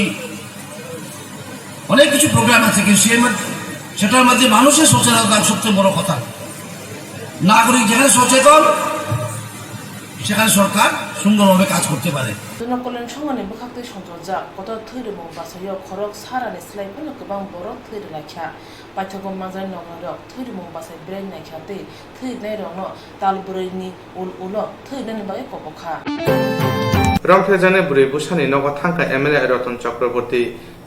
অনেক কিছু প্রোগ্রাম আছে, কিন্তু সেই মধ্যে, সেটার মধ্যে মানুষের সচেতনতা সবচেয়ে বড় কথা। নাগরিক যেখানে সচেতন, সেখানে সরকার সুন্দরভাবে কাজ করতে পারে। Jonokolyan Songhoni bwkhaktwi songchorjak kotor thwi rimung bachaio khorok sarani slai phano kwbang borok thwi rwlaikha. Paithago manjak nogorok thwi rimung bachai belai naikha tei thwi rwnairokno tal bwrwini ul ulo thwi rwnani bagwi kobokha. Romphrejaknai bwrwi bwsani nogo thangkha M L A Ratan Chakraborty.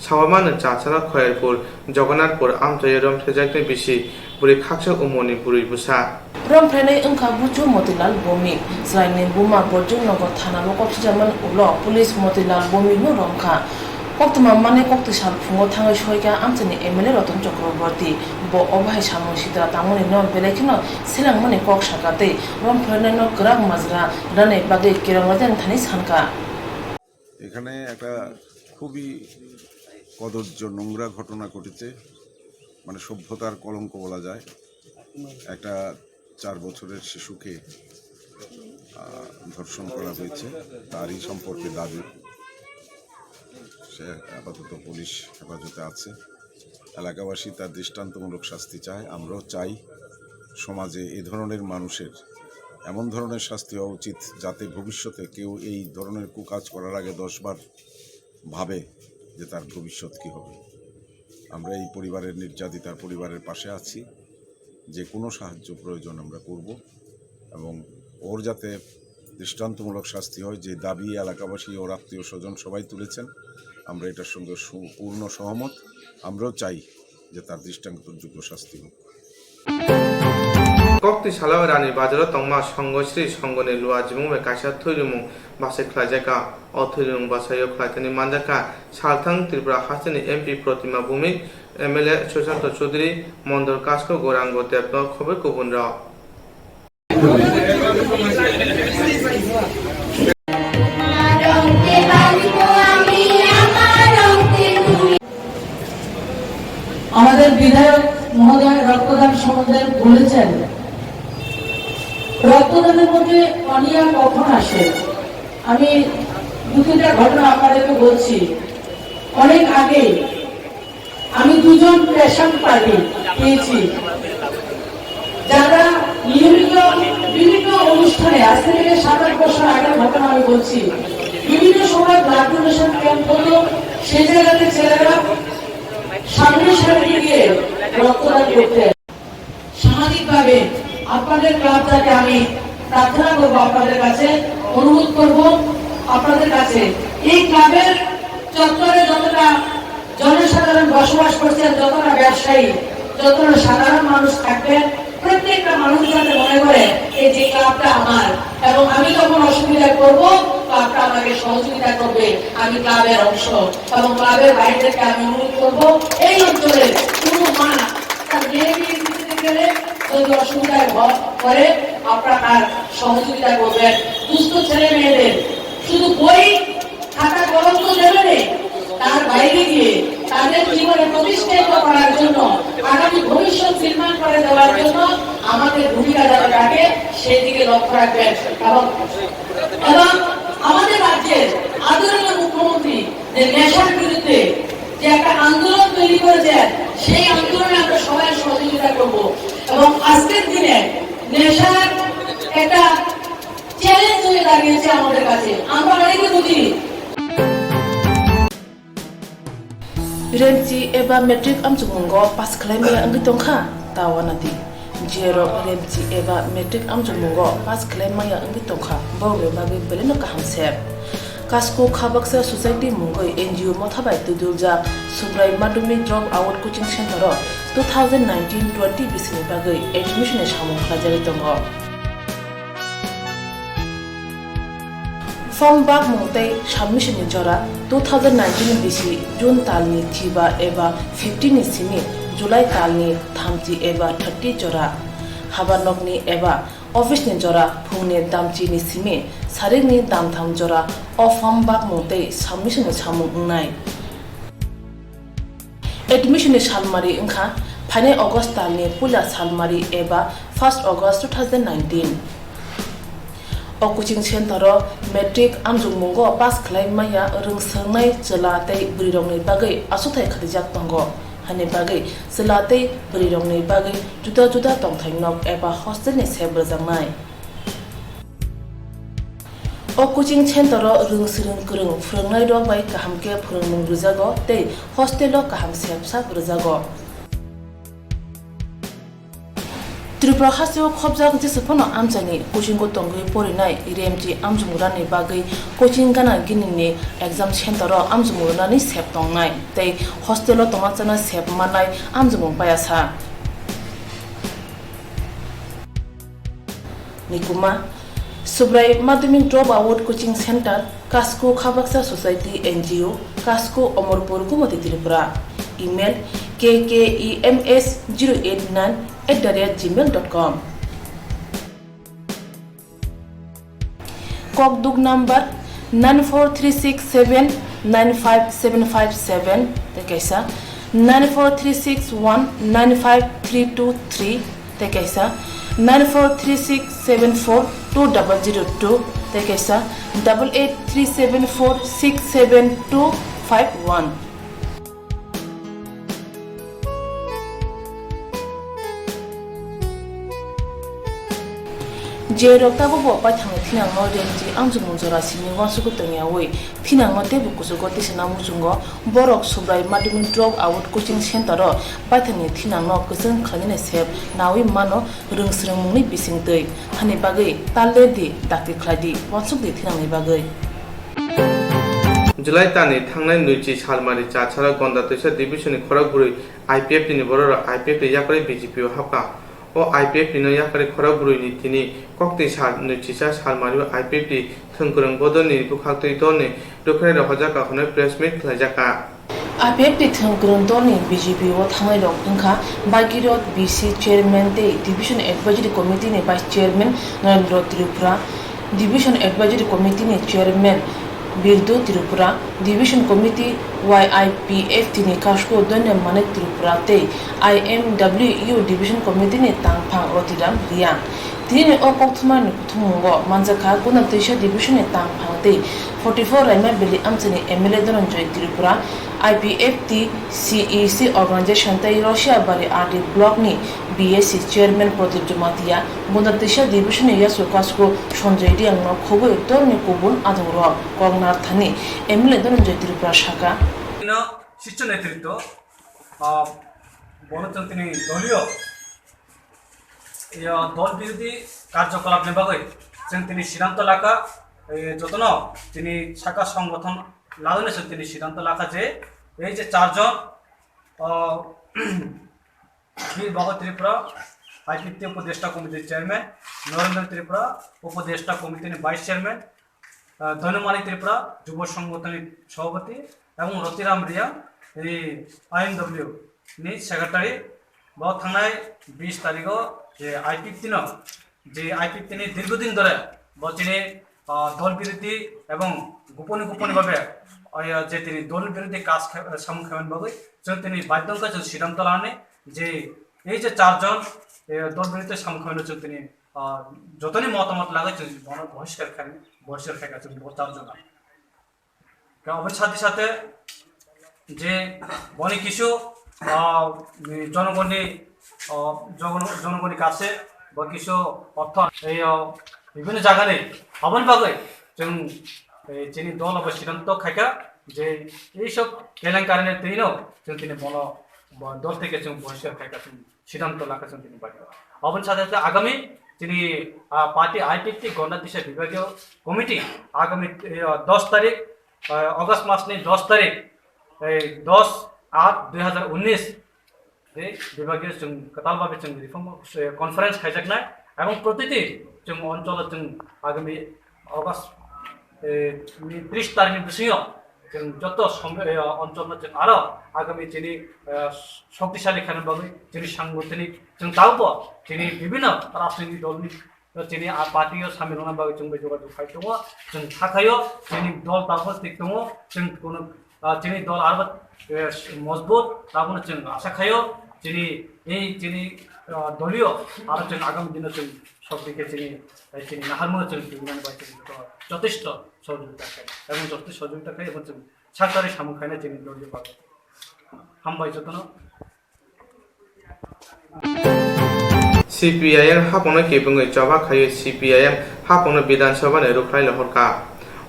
Sawamano Chachara Khoyalpur Jagannathpur amchaio romphrejaknai bisi bwrwi khaksa umorni bwrwi bwsa. Romphrenai wngkha buchu Motilal Bhowmik. Chwraini buma Borjongnagar thanao koksijakmani ulo police Motilal Bhowmikno romkha. Koktwma manwi koktwi sal phungo thangwi soikha amchaini M L A Ratan Chakraborty. Bo obo hai samung sitra tangmani no belai kheno selengmani kok sakha tei romphrenaino kwrak majra rwnani bagwi kerong rwdi thani sankha. এখানে একটা খুবই কদর্য নোংরা ঘটনা ঘটেছে। মানে সভ্যতার কলঙ্ক বলা যায়। একটা চার বছরের শিশুকে আহ, ধর্ষণ করা হয়েছে, তারই সম্পর্কে দাবি। সে আপাতত পুলিশ হেফাজতে আছে। এলাকাবাসী তার দৃষ্টান্তমূলক শাস্তি চায়। আমরাও চাই সমাজে এ ধরনের মানুষের এমন ধরনের শাস্তি হওয়া উচিত, যাতে ভবিষ্যতে কেউ এই ধরনের কুকাজ করার আগে দশবার ভাবে যে তার ভবিষ্যৎ কি হবে। আমরা এই পরিবারের নির্যাতিতার পরিবারের পাশে আছি। যে কোনো সাহায্য প্রয়োজন আমরা করব এবং ওর যাতে দৃষ্টান্তমূলক শাস্তি হয়, যে দাবি এলাকাবাসী, ওর আত্মীয় স্বজন সবাই তুলেছেন, আমরা এটার সঙ্গে সু-, পূর্ণ সহমত। আমরাও চাই যে তার দৃষ্টান্তযোগ্য শাস্তি হোক। Kokti salo rani bazaro tongma Songosri Songoni lua jimung bai kaisa thuirimung bachai khlaijakha. O thuirimung bachaio khlaitani manjakha salthang Tripura hasteni M P Protima Bhumik, M L A Sushanta Chaudhary, Mondol Kasko Gourango Debno khobwi kubunrok. আমাদের বিধায়ক মহোদয় রক্তদান সম্বন্ধে বলেছেন, রক্তদানের মধ্যে অনিয়া কখন আসে? আমি দু তিনটা ঘটনা আপনাদেরকে বলছি। অনেক আগে আমি দুজন পেশেন্ট পার্টি পেয়েছি, যারা নিয়মিত বিভিন্ন অনুষ্ঠানে, আজ থেকে সাত আট বছর আগের ঘটনা আমি বলছি, বিভিন্ন সময় ব্লাড ডোনেশন ক্যাম্প হতো, সেই জায়গাতে ছেলেরা সামনে সারিতে গিয়ে রক্তদান করতে। সামাজিকভাবে আপনাদের ক্লাব যাতে, আমি প্রার্থনা করব আপনাদের কাছে, অনুরোধ করব আপনাদের কাছে, এই ক্লাবের চত্বরে যতটা জনসাধারণ বসবাস করছেন, যতটা ব্যবসায়ী, যতটা সাধারণ মানুষ থাকবেন, প্রত্যেকটা মানুষ যাতে মনে করে এই যে ক্লাবটা আমার, এবং আমি যখন অসুবিধায় পড়বো, ক্লাবটা আমাকে সহযোগিতা করবে, আমি ক্লাবের অংশ। এবং ক্লাবের বাইরে থেকে আমি অনুরোধ করবো, এই অঞ্চলে কোনো মা তার মেয়েকে দিতে গেলে যদি অসুবিধায় ভ-, পড়ে, আপনারা তার সহযোগিতা করবেন। দুস্থ ছেলে মেয়েদের শুধু বই খাতা কলম তো দেবে না, তার বাইরে গিয়ে তাদের জীবনে প্রতিষ্ঠিত করার জন্য, আগামী ভবিষ্যৎ নির্মাণ করে দেওয়ার জন্য আমাদের ভূমিকা যাতে থাকে, সেই দিকে লক্ষ্য রাখবেন। এবং, এবং আমাদের রাজ্যের আদরণীয় মুখ্যমন্ত্রী যে নেশার বিরুদ্ধে যে একটা আন্দোলন তৈরি করেছেন, সেই আন্দোলনে আমরা সবাই সহযোগিতা করব। এবং আজকের দিনে নেশার একটা চ্যালেঞ্জ হয়ে দাঁড়িয়েছে আমাদের কাছে। আমরা অনেকে বুঝি। Remchi eba matric amchukmungo pass khlai maya wngwi tongkha, ta uanadi. Jerok Remchi eba matric amchukmungo pass khlai maya wngwi tongkha, borokni bagwi belai no kaham se. Kasko Khabaksa Society mungwi N G O motha bai twiduljak Subrai Madhyamik Drop Out Coaching Center o two thousand nineteen twenty bisini bagwi admission ni samung khlaijagwi tongo. Form bakmung tei submission ni jora two thousand nineteen bisi June talni chiba eba fifteen ni simi July talni thamchi eba thirty jora. Habar nokni eba office ni jora phungni damchi ni simi sarikni damtham jora o form bakmung tei submission ni samung wngnai. Admission ni salmari wngkha phainai August talni puila salmari eba first August two thousand nineteen. O coaching center o matric amjokmungo pass khlai maya rwngswngnai chwla tei bwrwirokni bagwi achukthai khatijaktongo, hani bagwi chwla tei bwrwirokni bagwi juda juda tongthai nok eba hostel ni sep rwjaknai. O coaching center o rwng swrwng kwrwng phwrwngnairok bai kaham khe phwrwngmung rwjago tei hostel o kaham sep sak rwjago. Tripura hasteo khobjak jesa phano amchaini coaching o tongwi porinai Remchi amchumrani bagwi coaching gana ginini exam center o amchumrani sep tongnai tei hostel o tongna chana sep mannai amchumung payasa. Nikuma, Subrai Madhyamik Drop Out Coaching Center, Kasko Khabaksa Society N G O, Kasko Omorpur, Gumoti, Tripura. Email K K E M S zero eight nine at the rate gmail dot com. Kokduk number nine four three six seven nine five seven five seven tei kaisa nine four three six one nine five three two three tei kaisa nine four three six seven four two double zero two tei kaisa double eight three seven four six seven two five one. Je rok tabukbo paithangni thinangno rengchi amchukmung jora simi uansukwi tongyawi thinangno teibo kuchugo tisana muchungo borok Subrai Madhyamik Drop Out Coaching Center o paithangni thinangno kwchwng khlainani sep nawi mano rwngsrwngmungni bisingtwi hani bagwi tal lerdi dakti khlaidi uansukdi thinangni bagwi. July talni thangnai nwichi salmari chacharo Gonda Twisa Division ni khorok bwrwi I P F T ni bororok I P F T ni yakarwi B J P o hapkha. O I P F T no yakarwi khorok bwrwi ni tini koktwi sal nwichisa salmari o I P F T thwngkwrwng bodol ni bwkhaktwi dol ni rwkhrai rok hojak kha hwnwi press meet khlaijakha. I P F T thwngkwrwng dol ni B J P o thangnai rok wngkha Bhagirath B C chairman tei Division Advisory Committee ni vice chairman Narendra Tripura, Division Advisory Committee ni chairman Birdu Tripura, Division Committee Y I P F T ni kasku Donya Manik Tripura tei I M W U Division Committee ni tangphang Rotiram Riang. Tini o kokthumani kuthummungo manjakha Guna Twisa Division ni tangphang tei forty four Raima Valley amchaini M L A Dhananjoy Tripura, I P F T C E C organization tei Russia Bari R D block ni B S C chairman Pradip Jamatia, Guna Twisa Division ni yasu kasku Sanjay Riang no khogwi dol ni kubun adong rok kok narthani M L A Dhananjoy Tripura saka. Sisyo netritwo, ah, bono chwng tini doliyo, iyo, dol birodhi karjokolapni bagwi chwng tini siddhanto lakha, eh, jotono tini saka songgothon ladoni chwng tini siddhanto lakha je ei je charjon, ah, Bir Bhagat Tripura, I P F T Upodeshta Committee Chairman, Narendra Tripura, Upodeshta Committee ni Vice Chairman, ah, Dhanamani Tripura, Jubo Songgothon ni Sabhapati, ebong Rotiram Riang, tini I M W ni Secretary, bo thangnai bis tarigo je I P F T no, je I P F T ni dirghodin dhore bo tini, ah, dol birodhi ebong goponi goponi bhabe, ah, je tini dol birodhi kaj khe-, samung khaimani bagwi chwng tini baidhyo wngkha chwng siddhanto lanani je ei je charjon, eh, dol birodhi samung khaimano chwng tini, ah, jotoni motamot lagwi chwng bono bohiskar khai, bohiskar khaikha chwng bo charjon. Khe oboni sate sate je boni kisu, ah, jonogonni, ah, jono-, jonogonni kache bo kisu ortho, ei, ah, bibhinno jagani aboni bagwi chwng, eh, chini dol abo siddhanto khaikha je ei sob kelenkarini twino chwng tini bono bo dol theke chwng bohiskar khaikha chwng siddhanto lakha chwng tini bagwi. Aboni sate sate agami tini, ah, party I P F T Gonda Twisa Bibhagiyo Committee agami, eh, dos tarik, eh, August mas ni dos tarik, eh, dos aat dui hazar unnish, eh, Bibhagiyo chwng kwtal babe chwng reform, eh, conference khaijaknai, ebong protiti chwng oncholo chwng agami August, eh, ni tris tarikh ni bisingo chwng joto som-, eh, oncholno chwng aro agami chini, eh, shoktisali khaina bagwi chini sanggothoni chwng tabukbo chini bibhinno rajniti dolni chini a party o samil wngna bagwi chwng bai jogajog khai tongo. Chwng sakhaio chini dol tabukbo thik tongo, chwng kuno, ah, chini dol aro, eh, mojbut, tabukno chwng asa khaio chini ei chini, ah, doliyo aro chwng agami dino chwng sokti khe chini, eh, chini naharmano chwng tubunani bai chwng joto jotesto sohojogita khai, ebong joto sohojogita khai, ebong chwng sakchari samung khaina chini doliyo bagwi. Hambai jotono. C P I M hapangno kebengwi choba khaiwi C P I M hapangno Bidhan Sabha ni rwkhlai lohorkha.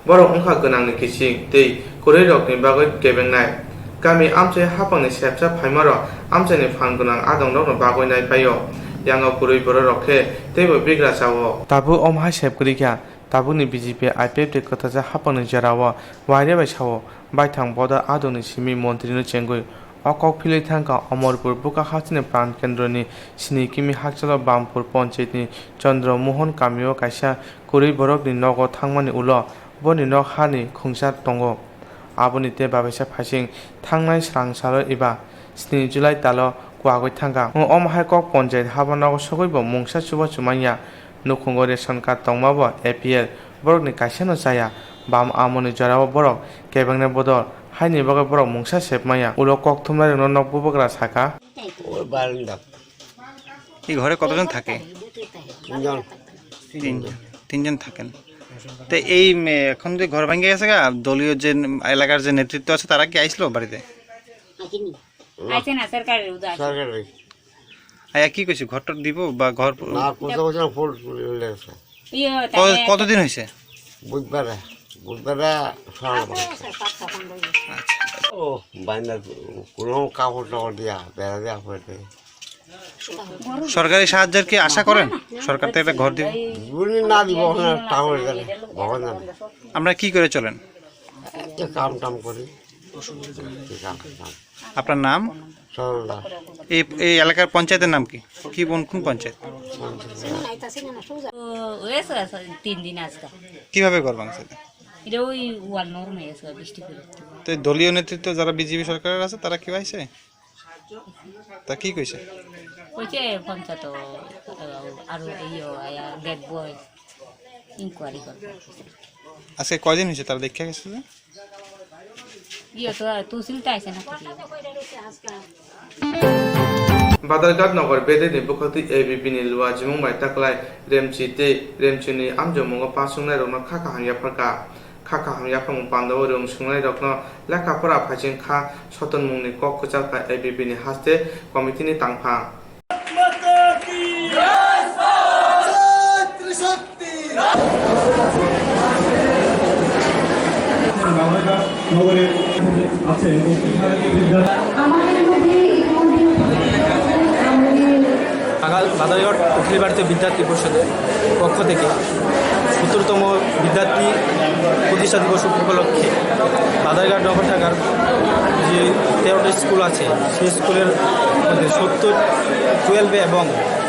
Borok wngkha gwnangni kiching tei kwrwirokni bagwi kebengnai. Kami amchai hapangni sepsa phaimarok amchaini phan gwnang adongrokno bagwi nai phaio. Yango kwrwi bororok khe teibo bigra chao. Tabuk omo hai sep kwrwi kha. Tabukni B J P I P F T kwthajak hapangni jorao wairya bai sao, baithang bodol adongni simi montrino chengwi. O kok philwi thangkha Omorpur Bukha hasteni pran kendroni sini kimi hakchalo Bampur ponchayatni Chandra Mohon kamio kaisa kwrwi borokni nogo thangmani ulo boni nok hani khungsa tongo. Aboni tei babaisa phaising thangnai swrang salo eba sni July talo kwagwi thangkha. Omo hai kok ponchayat haba nogo sogwi bo mungsa chubachu manya. Nukhungo ration card tongmabo A P L borokni kaisano chaya. Bam amoni jorao borok kebengnai bodol Haini bagwi borok mungsa sep manya, ulo kok thumnairokno nok bubagra saka. ওই বারান্দা। এই ঘরে কতজন থাকে? তিনজন। তিনজন। তিনজন থাকেন। তো এই, উম, এখন যে ঘর ভাঙে গেছে গা, দলীয় যে, উম, এলাকার যে নেতৃত্ব আছে, তারা কি আইছিল বাড়িতে? আইছে না, সরকারের উদার। সরকারের। আয়া কি কইছে? ঘর টর দিব বা ঘর প- না, কোথাও কোথাও ফুল তুলে লেগেছে। ইয়ে, ক-, তাহলে কতদিন হয়েছে? বুধবারে, বুধবারে সকালে। আচ্ছা। ও, বাইনার কোনো কাপড় টাপড় দিয়া, বেড়া দেওয়া পড়ে। সরকারি সাহায্যের কি আশা করেন? সরকার থেকে একটা ঘর দিবে? যদি না দিব, ওখানে টাকা হয়ে যাবে, ভগবান জানে। আমরা কি করে চলেন? একটা কাম টাম করি। কি কাম, কাম? আপনার নাম? সরল দাস। এই, এই এলাকার পঞ্চায়েতের নাম কি? কি, কোন, কোন পঞ্চায়েত? ও, হয়েছে, আছে তিন দিন আজকে। কিভাবে ঘর ভাঙছে? এটা ওই ওয়াল নরম হয়ে গেছে, বৃষ্টি পড়ে। তো এই দলীয় নেতৃত্ব যারা বিজেপি সরকারের আছে, তারা কি পাইছে? তা কি কইছে? কইছে পঞ্চায়েত, আহ, আরো এই, আহ, দেখবো, ইনকোয়ারি করবো। আজকে কয়দিন হয়েছে তারা দেখে গেছে যে? ইয়ে তো, তহসিল তো আইছে না কিছু। Badharghat Nagar bedeni bukhoti A B P ni luajimung bai taklai Remchi tei Remchi ni amjokmungo paswngnairokno kha kaham yapharkha. Kha kaham yapharmung pandao rwng swngnairokno lekha pora phaiching kha sotonmungni kok kwchalkha A B P ni haste committee ni tangphang. বাদা-, বাদারঘাট অখিল ভারতীয় বিদ্যার্থী পরিষদের পক্ষ থেকে সত্তরতম বিদ্যার্থী প্রতিষ্ঠা দিবস উপলক্ষে বাদারঘাট নগর শাখার যে তেরোটা স্কুল আছে, সেই স্কুলের মধ্যে সত্তর, টুয়েলভে এবং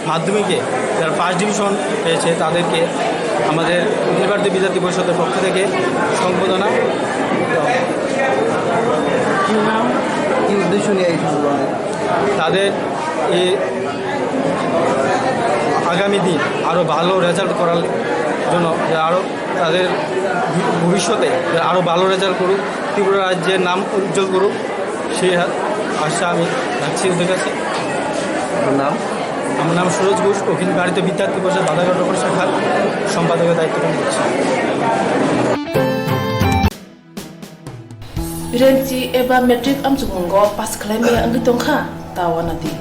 মাধ্যমিকে যারা ফার্স্ট ডিভিশন পেয়েছে, তাদেরকে আমাদের অখিল ভারতীয় বিদ্যার্থী পরিষদের পক্ষ থেকে সম্বর্ধনা দেওয়া হয়। কি নাম, কি উদ্দেশ্য নিয়ে এই সম্বর্ধনা? তাদের এই আগামী দিন আরও ভালো রেজাল্ট করার জন্য, যে আরও তাদের ভবিষ্যতে আরও ভালো রেজাল্ট করুক, ত্রিপুরা রাজ্যের নাম উজ্জ্বল করুক, সেই আশা আমি রাখছি ওদের কাছে। আপনার নাম? আমার নাম সুরজ ঘোষ, অখিল ভারতীয় বিদ্যার্থী পরিষদ বাদারঘাট নগর শাখার সম্পাদকের দায়িত্ব পালন করছি। Remchi eba matric amchukmungo pass khlai maya wngwi tongkha, ta wanadi.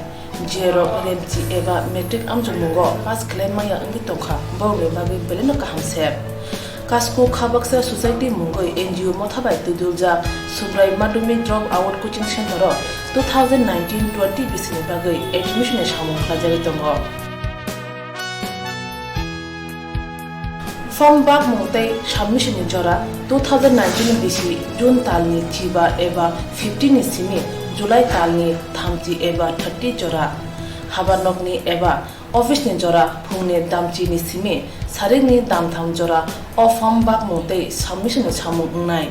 Jerok Remchi eba matric amchukmungo pass khlai maya wngwi tongkha, borokni bagwi belai no kaham se. Kasku Khabaksa Society mungwi N G O motha bai twiduljak Subrai Madhyamik Drop Out Coaching Center o two thousand nineteen twenty bisini bagwi admission ni samung khlaijagwi tongo. Form bakmung tei submission ni jora two thousand nineteen bisi June talni chiba eba fifteen ni simi July talni thamchi eba thirty jora. Habanokni eba office ni jora phungni damchi ni simi sarikni damtham jora o form bakmung tei submission ni samung wngnai.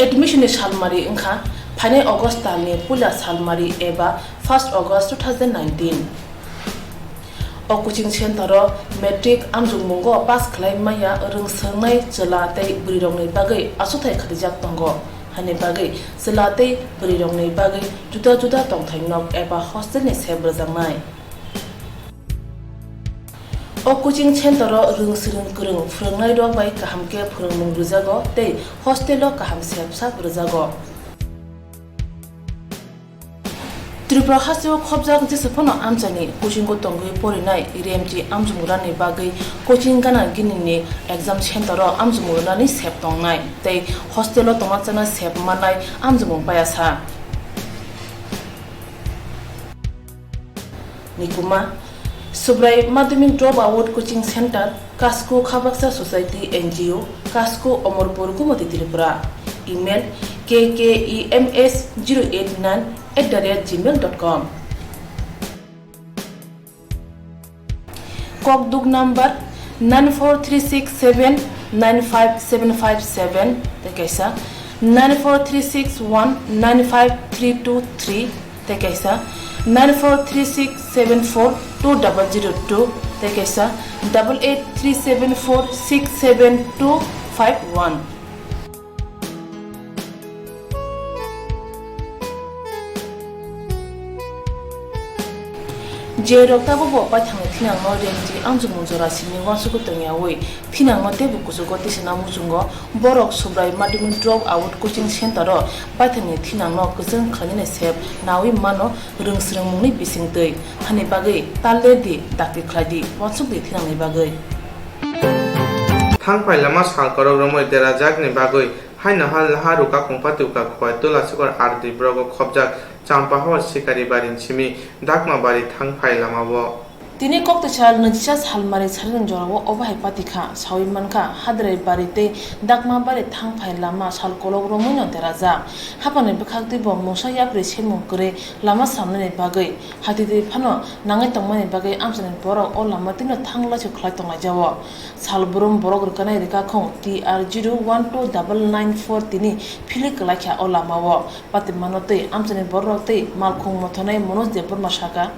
Admission ni salmari wngkha phainai August talni puila salmari eba first August two thousand nineteen. O coaching center o matric amjokmungo pass khlai maya rwng swngnai chwla tei bwrwirokni bagwi achuthai khatijaktongo, haini bagwi chwla tei bwrwirokni bagwi juda juda tongthai nok eba hostel ni sep rwjaknai. O coaching center o rwng swrwng kwrwng phwrwngnairok bai kaham khe phwrwngmung rwjago tei hostel o kaham sep sak rwjago. Tripura hasteo khobjak jesa phano amchaini kuchingo tongwi porinai Remchi amchumurani bagwi coaching gana ginini exam center o amchumurani sep tongnai tei hostel o tongna chana sep mannai amchumung payasa. Nikuma, Subrai Madhyamik Drop Out Coaching Center, Kasku Khabaksa Society N G O, Kasku Omorpur, Gumoti, Tripura. Email, K K E M S zero eight nine at the rate gmail dot com. Kokduk number nine four three six seven nine five seven five seven, tei kaisa nine four three six one nine five three two three, tei kaisa nine four three six seven four two double zero two, tei kaisa double eight three seven four six seven two five one. Je rok tabukbo paithangni thinangno rengti amchukmung jora simi uansukwi tongyawi thinangno teibo kuchugo tisana muchungo borok Subrai Madhyamik Drop Out Coaching Center-o paithangni thinangno kwchwng khlainani sep nawi mano rwngsrwngmungni bisingtwi hani bagwi tal lerdi dakti khlaidi uansukdi thinangni bagwi. Thangphai lama sal korok romwi derajakni bagwi haino ha laha ruka kongpati uka khowai tula sikor R D blogo khobjak Champahor Sikari barini simi Dakma bari thangphai lamao. Tini koktwisa nijisa salmari sarikni jorao obo hai pati kha, sawi mankha, Hadrai bari tei Dakma bari thangphai lama sal kolok romwino derajak. Haphangni bwkhaktwi bo mungsa yapri semung kwrwi lama samnani bagwi, hatitwi phano nangwi tongmani bagwi amchaini borok o lama twino thang laisu khlai tonglaijao. Salbrum borok rwkanai rwkakhung T R zero one two double nine four tini philik kwlaikha o lamao. Patimano tei amchaini bororok tei malkhung mothonai Manoj Debbarma saka.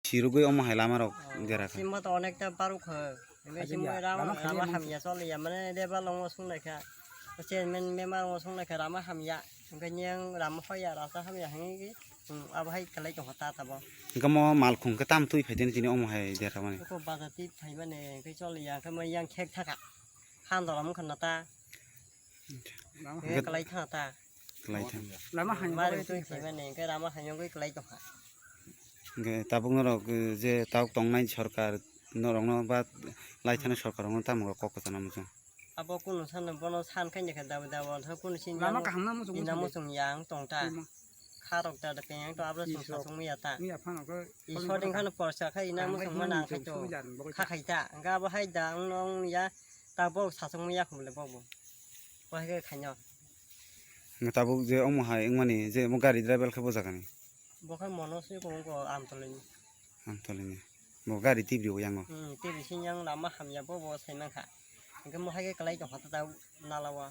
Sirugwi omo hai lamarok dera kha. Simo to onekta baruk kha. Hingke simo rama, rama hamya choliya, mane deba longo sung naikha. Chairman member ngo sung naikha rama hamya. Hingke nyang rama hoya rasa hamya hingke, hmm, abo hai kalai tongkha ta tabo. Hingke mo malkhung khe tam twi phaiteni chini omo hai dera mani. Ko baja twi phaimani hingke choliya, hingke mo yang khek thaka. Khan dolam khana ta. Hingke kalai thana ta. Kalai thang. Lama hamya. Mari twi phaimani hingke rama hamya wngwi kalai tongkha. Hingke tabuk norok, eh, je tabuk tongnai sorkar norokno ba laithani sorkar rokno tamo kok kwchana muchung. Abo kunu sano bono san khaini khe dabu dabu wngkha kunu sini lama kaham na muchung ina muchung ya wng tong ta. Kharok da da peng to abro sung sasung miya ta. Miya phano khe i shooting khano porsa khai ina muchung mana khai to kha khai ta. Hingke abo hai da wng wng ya ta bo sasung miya khum le bo bo. Bo hai khe khaino. Hingke tabuk je omo hai wngmani je omo gari driver khe bo jagani. Bo khe mono se ko wngko Amtolini. Amtolini. Bo gari tibri o yango. Hmm, tibri se yang lama hamya bo bo sai mankha. Hingke mo hai khe kalai tongkha ta nala o.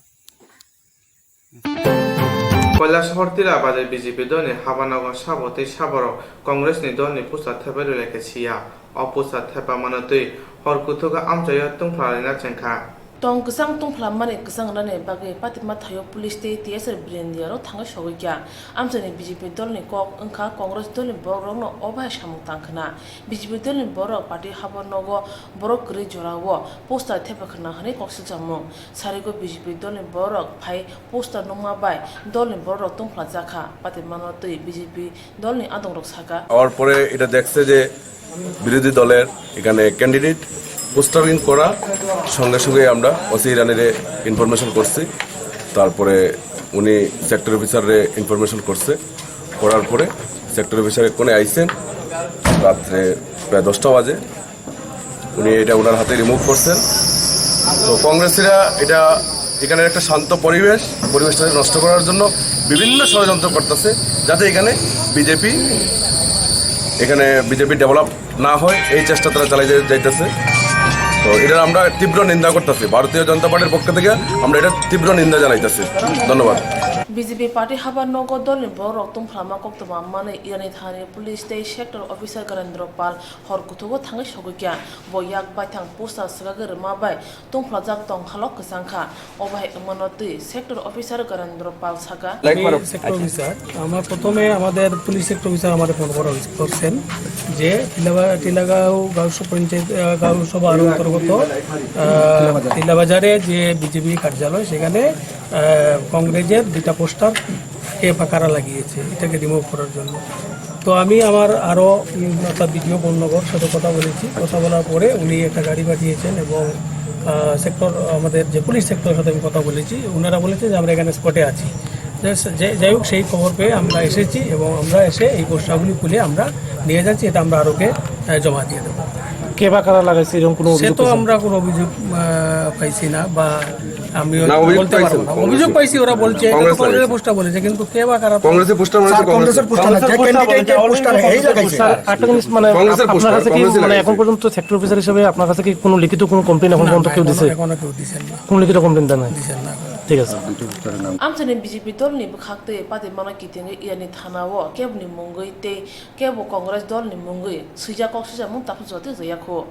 Kailasahar Tila bazar B J P dolni habanogo sabo tei saborok Congressni dolni poster thepai rwlaikha siya. O poster thepa mano twi hor kuthugo amchaio tungphla rwna chengkha. Tong kwchang tungphla mani kwchang rwnani bagwi Patima thaio police tei T S R Birindiyaro thangwi sogwi kha. Amchaini B J P dolni kok wngkha Congress dolni borokrokno o bai samung tang khna. B J P dolni borok party habanogo borok kwrwi jorao poster thepa khna hwnwi kok silchamung. Sarigo B J P dolni borok phai poster nukma bai dolni borok tungphla jakha. Patimano twi B J P dolni adongrok saka. হওয়ার পরে এটা দেখছে যে বিরোধী দলের এখানে candidate postering করা, সঙ্গে সঙ্গে আমরা ওসি ইরানিরে ইনফরমেশন করছি। তারপরে উনি সেক্টর অফিসাররে ইনফরমেশন করছে, করার পরে সেক্টর অফিসার এক্ষুনি আইছেন রাত্রে প্রায় দশটা বাজে। উনি এটা ওনার হাতে রিমুভ করছেন। তো কংগ্রেসীরা এটা এখানে একটা শান্ত পরিবেশ, পরিবেশটাকে নষ্ট করার জন্য বিভিন্ন ষড়যন্ত্র করতেছে, যাতে এখানে বিজেপি, এখানে বিজেপি ডেভেলপ না হয়, এই চেষ্টা তারা চালিয়ে যাইতেছে। তো এটা আমরা তীব্র নিন্দা করতেছি, ভারতীয় জনতা পার্টির পক্ষ থেকে আমরা এটা তীব্র নিন্দা জানাইতেছি। ধন্যবাদ। B J P party habanogo dolni borok tungphlama koktwma manwi Irani thani police tei sector officer Garendra Pal hor kuthugo thangwi sogwi kha. Bo yak baithang poster swkagwi rwma bai tungphlajak tong halok kwchang kha. O bai wngmano twi sector officer Garendra Pal saka. আমি sector officer, আমার প্রথমে আমাদের police sector officer আমাদের ফোন করা হয়েছে, করছেন যে টিলাবা-, টিলাগাঁও গাঁও সভা পঞ্চায়েত, আহ, গাঁও সভার অন্তর্গত, আহ, টিলাবাজারে যে বিজেপি কার্যালয়, সেখানে, আহ, কংগ্রেসের দুইটা পোস্টার কে বা কারা লাগিয়েছে, এটাকে রিমুভ করার জন্য। তো আমি আমার আরও, উম, অর্থাৎ বিডিও বননগর সাথে কথা বলেছি। কথা বলার পরে উনি একটা গাড়ি পাঠিয়েছেন এবং, আহ, সেক্টর, আমাদের যে পুলিশ সেক্টরের সাথে আমি কথা বলেছি, ওনারা বলেছেন যে আমরা এখানে স্পটে আছি। যে, যে, যাই হোক, সেই খবর পেয়ে আমরা এসেছি এবং আমরা এসে এই পোস্টারগুলি খুলে আমরা নিয়ে যাচ্ছি, এটা আমরা আরোকে, আহ, জমা দিয়ে দেবো। কে বা কারা লাগাইছে এরকম কোনো সে অভিযোগ তো পাইছেন? আমরা কোনো অভিযোগ, আহ, পাইছি না বা আমিও না, অভিযোগ বলতে পারবো পাইছেন, না। কংগ্রেস অভিযোগ পাইছি, ওরা বলছে, এটা তো কংগ্রেস কংগ্রেসের লাগিয়েছে। পোস্টার বলেছে, কিন্তু কে বা কারা কংগ্রেসের পোস্টার মনে হয় স্যার, কংগ্রেসের কংগ্রেসের পোস্টার না, যে কংগ্রেসের ক্যান্ডিডেটের পোস্টার, পোস্টার এই লাগাইছে। স্যার, একটা জিনিস মানে কংগ্রেসের আপ-, আপনার পোস্টার, কাছে কি কংগ্রেসের মানে লাগাইছে। এখন পর্যন্ত সেক্টর অফিসার হিসেবে আপনার কাছে কি কোনো লিখিত কোনো কমপ্লেন এখন না, পর্যন্ত না, কেউ দিছে? এখনো, এখনো কেউ দিচ্ছেন না। কোনো লিখিত কমপ্লেন দেন নাই? দিচ্ছেন না। ঠিক আছে। Amchaini B J P dolni bwkhaktwi patimano kitingwi Irani thanao keboni mungwi tei kebo Congress dolni mungwi swijak kok swijak mung taphuk jotwi jaya kho.